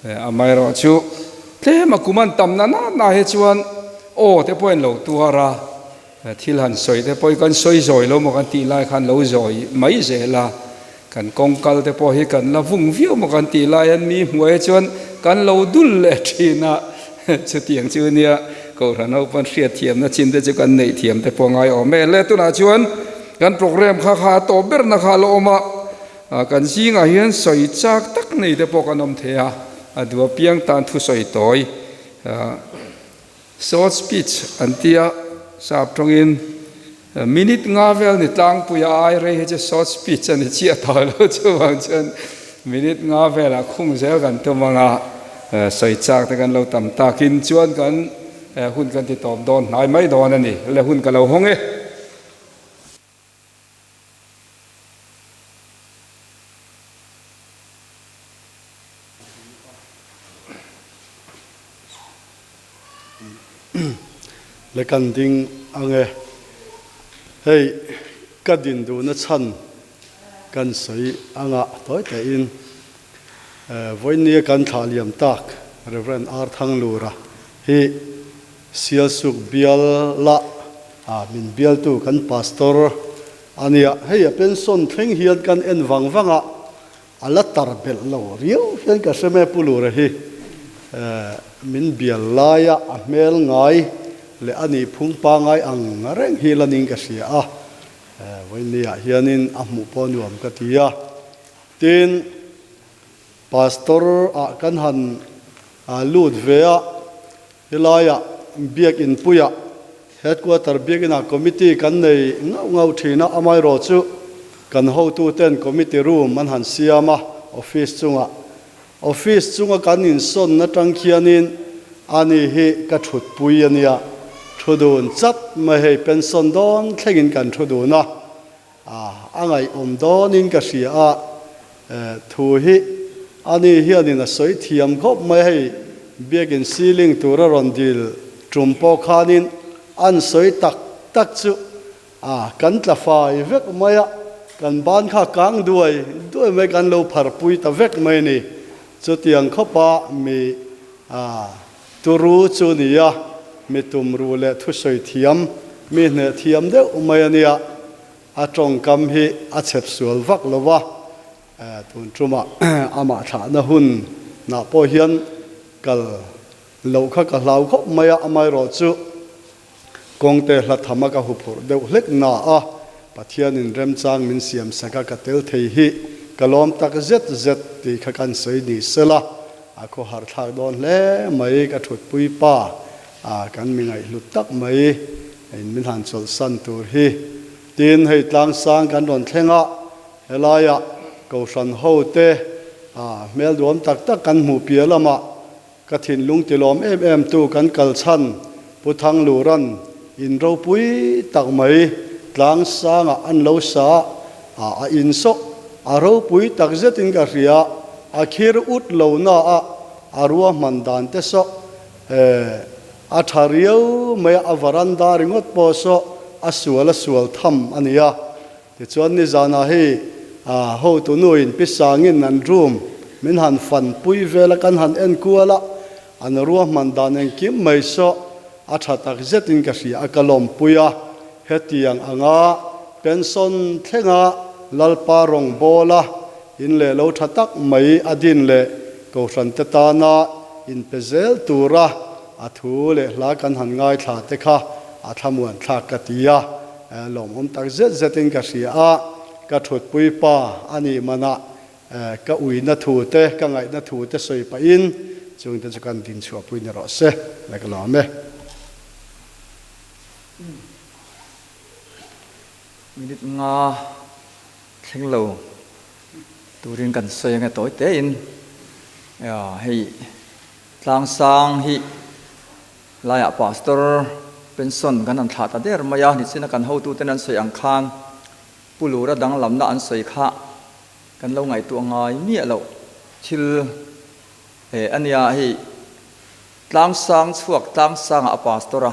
Amaherawh chu tlem a kum an tam na na na hi chuan aw te pawhin lo tuar a, thil han sawi te pawh hi kan sawi zawi lo maw kan tih lai khan lo zawi mai zel a, kan kawng kal te pawh hi kan la vung viau maw kan tih lai hian mi hmuh hi chuan kan lo dul leh thin a, chutiang chu nia Kohhran ho pawn hriatthiamna chin te chu kan neih thiam te pawh a ngai awm e. Le tunah chuan kan program kha kha a tawp berna kha a la awm a, kan zingah hian sawi chak tak nei te pawh kan awm thei a, a duh apiang tan thusawi tawi short speech an tia sap tawngin minute nga vel ni tlangpui a ai rei hi chu short speech a ni chiah tawh lo chuvang chuan minute nga velah khung zel kan tum ang a, sawi chak te kan lo tam takin chuan kan hun kan ti tawp dawn hnai mai dawn a ni le hun ka lo hawng e. Le kan ding ang e. Hei ka din duhna chhan kan sawi anga tawi tein vawinia kan thlah liam tak Rev. R. Thanglura hi Sialsuk bial la min bialtu kan pastor a nia. Hei a pension thleng hian kan en vang vang a, A la tar belh lo riau hian ka hre mai Pu Lura hi min bial laia a hmel ngai leh a nih phung pangai ang reng hi la ning ka hria a, vawinia hianin a hmuh pawh nuam ka ti a. Tin, Pastor ah kan han lut ve a, helaiah Biakin puiah Headquarter biakinah committee kan nei ngauh ngauh thin a, amaherawh chu kan hotuten committee room an han siam a, office chungah. Office chunga kan insawn atang khianin ani hi ka thutpui a nia, thu dun chat mai hei pension dawn thlengin kan thu dun a, a ngaihawm dawnin ka hria a, thu hi ani hianin a sawi thiam khawp mai hei biakin ceiling tura rawn dil tum pawh khanin an sawi tak tak chu a kan tla fai vek mai a, kan ban kha kang duai duai mai kan lo phar pui ta vek mai ni. Chutiang khawpa mi a turu chu nia, mi tumru leh thusawi thiam, mi hneh thiam deuh mai a nia. A tawngkam hi a chhep sual vak lo va, tun tumah amah thlahna hun nah pawh hian kal loh kha ka hlau khawp mai a, amaherawh chu kawngte hla tham a ka huphurh deuh hlek na a, Pathianin remchang min siam sak a ka tel thei hi ka lawm tak zet zet tih kha kan sawi ni sela, a khawhar thlak dawn hle mai ka thutpui pa kan mi ngaihhlut tak mai. In min han chawlhsan tur hi. Tin, hei tlangsang kan rawn thleng a, helaiah Kohhran hote hmel duam tak tak kan hmuh piah lamah ka thinlung tilawm em em tu kan kal chhan Pu Thanglura'n in ropui tak mai tlangsangah an lo sa a, a insawh a ropui tak zetin ka hria, a khir ut lo na a, a ruahman dan te sawh He a tha riau mai a, a varanda ringawt pawh saw a sual a sual tham a ni a. Tichuan nizanah hei a hotu nuin pi sangin an room min han fan pui vel a, kan han en kual a, an ruahman dan engkim mai saw a tha tak zetin ka hria a, ka lawmpui a. Hetiang anga pension thlenga Lalpa rawngbawla In leh lo tha tak mai a din leh Kohhran te tana inpe zel tura a thu leh hla kan han ngaithla te kha a thlamuan thlak ka ti a, lawmawm tak zet zetin ka hria a, ka thutpui pa a nih manah ka uina thu te, ka ngaihna thu te sawi pahin chungte chu kan dinchhuahpui ni rawh se, le ka lawm e. Minute nga Thleng lo turin kan sawi ange tawi tein hei tlangsang hi laiah pastor pension kan han thlah ta der mai a, nichina kan hotuten an sawi ang khan Pu Lura danglamna an sawi kha kan lo ngaihtuah ngai miah loh thil a nia hei tlangsang chhuak tlangsangah a pastor a.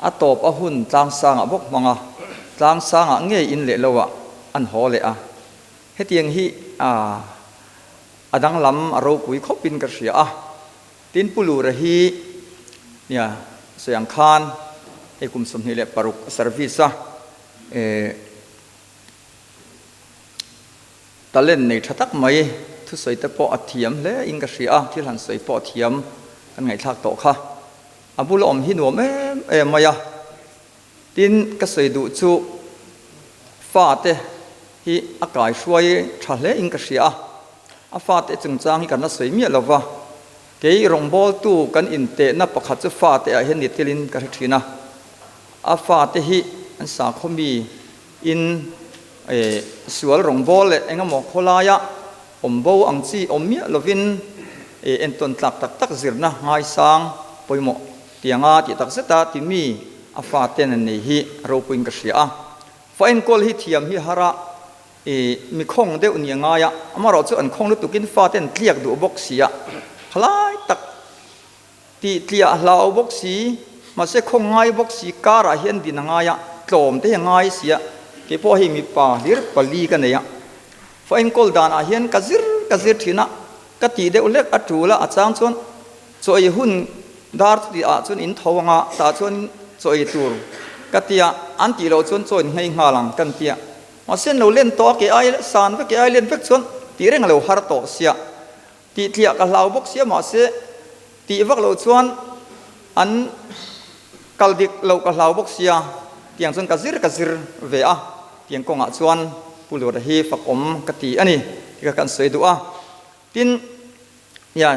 A tawp a hun tlangsangah bawk hmang a, tlangsangah ngei in leh loah an haw leh a. Hetiang hi a danglam a ropui khawpin ka hria a. Tin Pu Lura hi nia sawi ang khan hei kum 26 a service a, talent nei tha tak mai. Thusawi te pawh a thiam hle in ka hria a, thil han sawi pawh a thiam kan ngaihthlak tawh kha. A bula awm hi nuam em em mai a. Tin, ka sawi duh chu fate hi a kaihruai tha hle in ka hria a, a fate chungchang hi kan la sawi miah lo va, kei rawngbawltu kan intehna pakhat chu fate ah hian ni telin ka hre thin a, a fate hi an sakhaw mi in sual rawngbâwl leh eng emaw khawlaia awm bo ang chi awm miah lovin entawn tlak tak tak zirna ngaisang pawimawh tianga tih tak zeta ti mi a faten an nei hi ropuiin ka hria a. Fa enkawl hi thiam hi har a, mi khawng deuh ni a ngai a, amaherawh chu an khawng lutukin faten tliak duh bawk si a, khalai tak Tih tliah hlau bawk si, mahse khaw ngai bawk si karah hian din a ngai a, tlawm te hi a ngai si a, kei pawh hei mipa hlir pali ka nei a, fa enkawl danah hian ka zir ka zir thin a, ka tih deuh hlek a tul a, a chang chuan chaw ei hun dar chu tih ah chuan in tho ang a, tah chuan chaw ei tur ka ti a, an tih loh chuan chaw in nghei nghal ang kan ti a, mahse an lo len tawh a, ke ai san vek ke ai len vek chuan tih reng a lo har tawh sia. Tih tliah ka hlau bawk sia mahse tih vak loh chuan an kal dik loh ka hlau bawk sia tiang chuan ka zir ka zir ve a, tiang kawngah chuan Pu Lura hi fak awm ka ti a ni tih kha kan sawi duh a. Tin, ia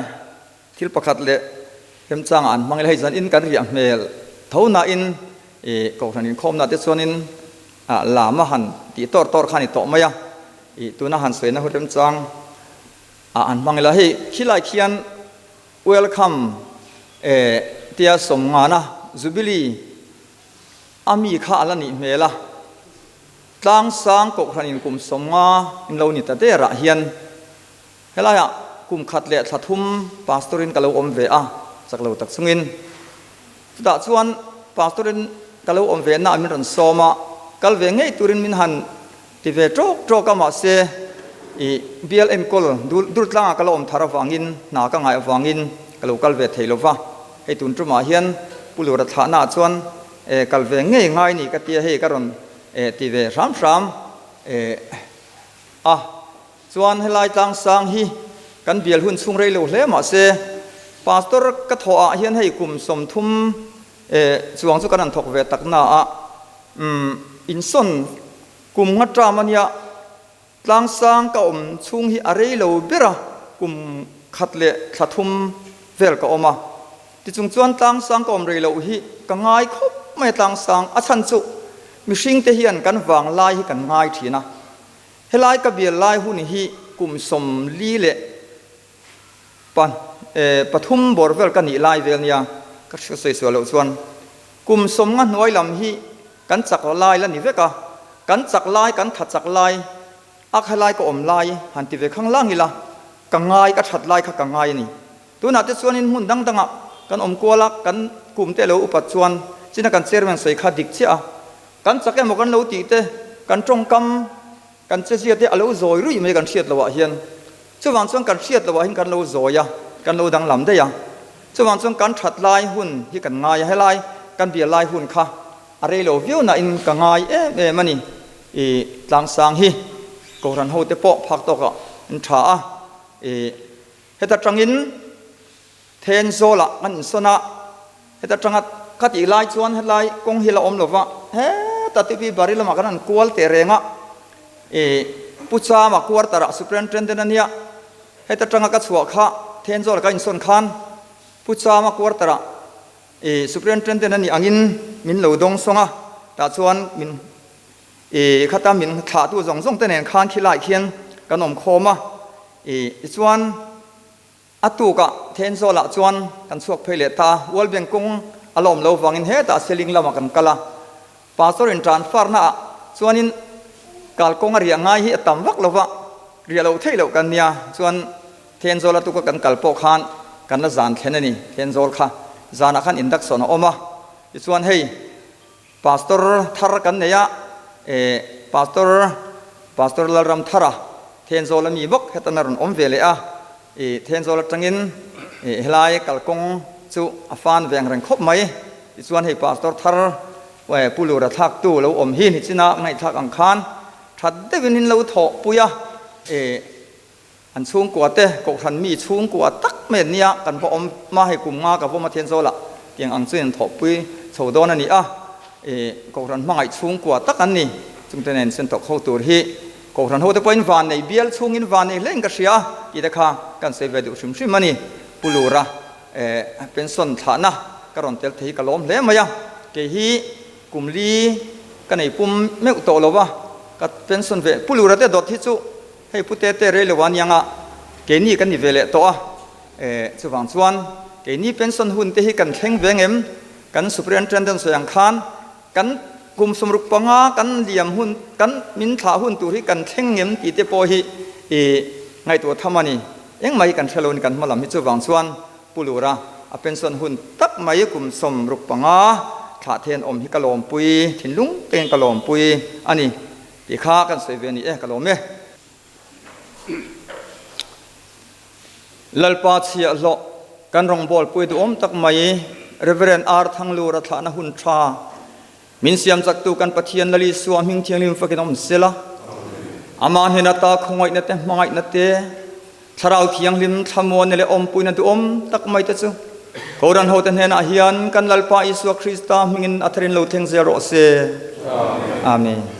thil pakhat leh remchangah an hmang ila hei zanin kan riah hmel tho nain ih kohhran inkhawmna te chuanin lama han tih tawr tawr kha a ni tawh mai a, ih tuna han sawina hun remchang Ah an hmang ila hei khilai khian welcome eh tia sawmngana jubilee a mi kha a la nih hmel a, tlangsang kohhran in kum sawmnga in lo ni ta der ah hian helai ah kum khat leh thla thum pastor in ka lo awm ve a chak lo tak chungin chutah chuan pastor in ka lo awm ve na ah min rawn sawm a kal ve ngei turin min han Ti ve tawk tawk a mahse i bial enkawl dur tlangah ka la awm thar avangin hna ka ngaih avangin ka lo kal ve thei lova, hei tun tumah hian Pu Lura thlahna ah chuan e kal ve ngei ngai ni ka tia hei ka rawn e ti ve hram hram e a chuan helai tlang sang hi kan bial hun chhung rei lo hle mahse Pastor ka thawh ah hian hei kum 30 e chuang chu kan han thawk ve tak na a umm insawn Kum nga ṭam a nia, tlangsang ka awm chhung hi a rei lo ber a, kum khat leh thla thum vel ka awm a. Tichung chuan tlangsang ka awm rei loh hi ka ngai khawp mai a tlangsang a chhan chu mihring te hian kan vang lai hi kan ngai thin a. Helai ka bial lai hun hi kum 44 bawr vel ka nih lai vel nia ka sawi sual loh chuan kum 50 hnuai lam hi Kan chak lai la ni vek a, kan chak lai, kan tha chak lai, a kha lai ka awm lai han ti ve khang lang ila, ka ngai, ka that lai kha ka ngai a ni. Tunah te chuanin hmun dang dangah kan awm kual a, kan kum te lo upat chuan china kan chairman sawi kha dik chiah a, kan chak emaw kan lo tih te, kan tawngkam, kan chezia te a lo zawi ruih mai kan hriat loh ah hian. Chuvang chuan kan hriat loh ah hian kan lo zawi a, kan lo danglam daih a. Chuvang chuan kan that lai hun hi kan ngai a, helai kan bia lai hun kha a rei lo viau nain ka ngai em em a ni. I tlangsang hi Kohhran hote pawh phak tawkah an tha a, i heta tangin Thenzawl-ah kan insawn a, heta tanga ka tih lai chuan helai kawng hi la awm lova, heta TV bari lamah kan han kual teh reng a, i Pu Chama quarter-ah Superintendent a nia, heta tanga ka chhuah kha Thenzawl-ah kan insawn khan Pu Chama quarter-ah i Superintendent a nih angin min lo dawng sawng a, tah chuan min i khata min thlahtu zawng zawng te nen khan khilai khian kan awm khawm a, i tichuan. A tukah Thenzawlah chuan kan chhuak phei leh ta a, World Bank kawng a la awm lo vangin hetah Seling lamah kan kal a. Pastor in tan farna ah chuanin kal kawng a riah ngai hi a tam vak lo va, riah loh theih loh kan nia. Chuan Thenzawl a tuka kan kal pawh khan kan la zan thlen a ni, Thenzawl kha zanah khan induction a awm a. Tichuan hei Pastor thar kan nei a, eh Pastor Pastor Lalram Thara Thenzawl a mi bawk hetan a rawn awm ve leh a, eh Thenzawl atangin eh helai kalkawng chu a fan veng reng khawp mai. Tichuan hei Pastor thar eh Pu Lura thlaktu lo awm hi nichina ngaihthlak ang khan that deuhin in lo thawhpui a, eh. An chhungkua te kohhran mi chhungkua tak mai an nia, kan va awm hma hei kum nga ka vawm a thian zawlah tiang ang chuin an thawhpui chho dawn a ni a, ih kohhran hmangaih chhungkua tak an ni. Chungte nen sen tawk ho tur hi kohhran ho te pawhin van nei bial chhungin van nei hlein ka hria a tih te kha kan sawi ve duh hrim hrim a ni. Pu Lura eh pension thlahna ka rawn tel thei hi ka lawm hle mai a, kei hi kum li ka nei pum meuh tawh lo va, ka pension ve Pu Lura te dawt hi chu Hei Pu Tete rei lo a niang a, keini kan ni ve leh tawh a, eh chuvang chuan keini pension hun te hi kan thleng ve ngem, kan Superintendent sawi ang khan kan kum 65 kan liam hun kan min thlah hun tur hi kan thleng ngem tih te pawh hi ih ngaihtuah tham a ni, engmah hi kan hre lo a ni kan hma lam hi chuvang chuan Pu Lura a pension hun tak mai kum 65 thlah then awm hi ka lawmpui thinlung takin ka lawmpui a ni. Tih kha kan sawi ve a ni e, ka lawm e. Lalpa chhiahhlawh kan rawngbawlpui duhawm tak mai Rev. R. Thanglura thlahna hun tha min siam chaktu kan Pathian Lal Isua hming thianghlim fakin awm sela. Amah hnena ta khawngaihna te hmangaihna te Thlarau Thianghlim thlamuanna leh awmpuina duhawm tak mai te chu Kohhran hote hnenah hian kan Lalpa Isua Krista hmingin a tharin lo thleng zel rawh se. Amen.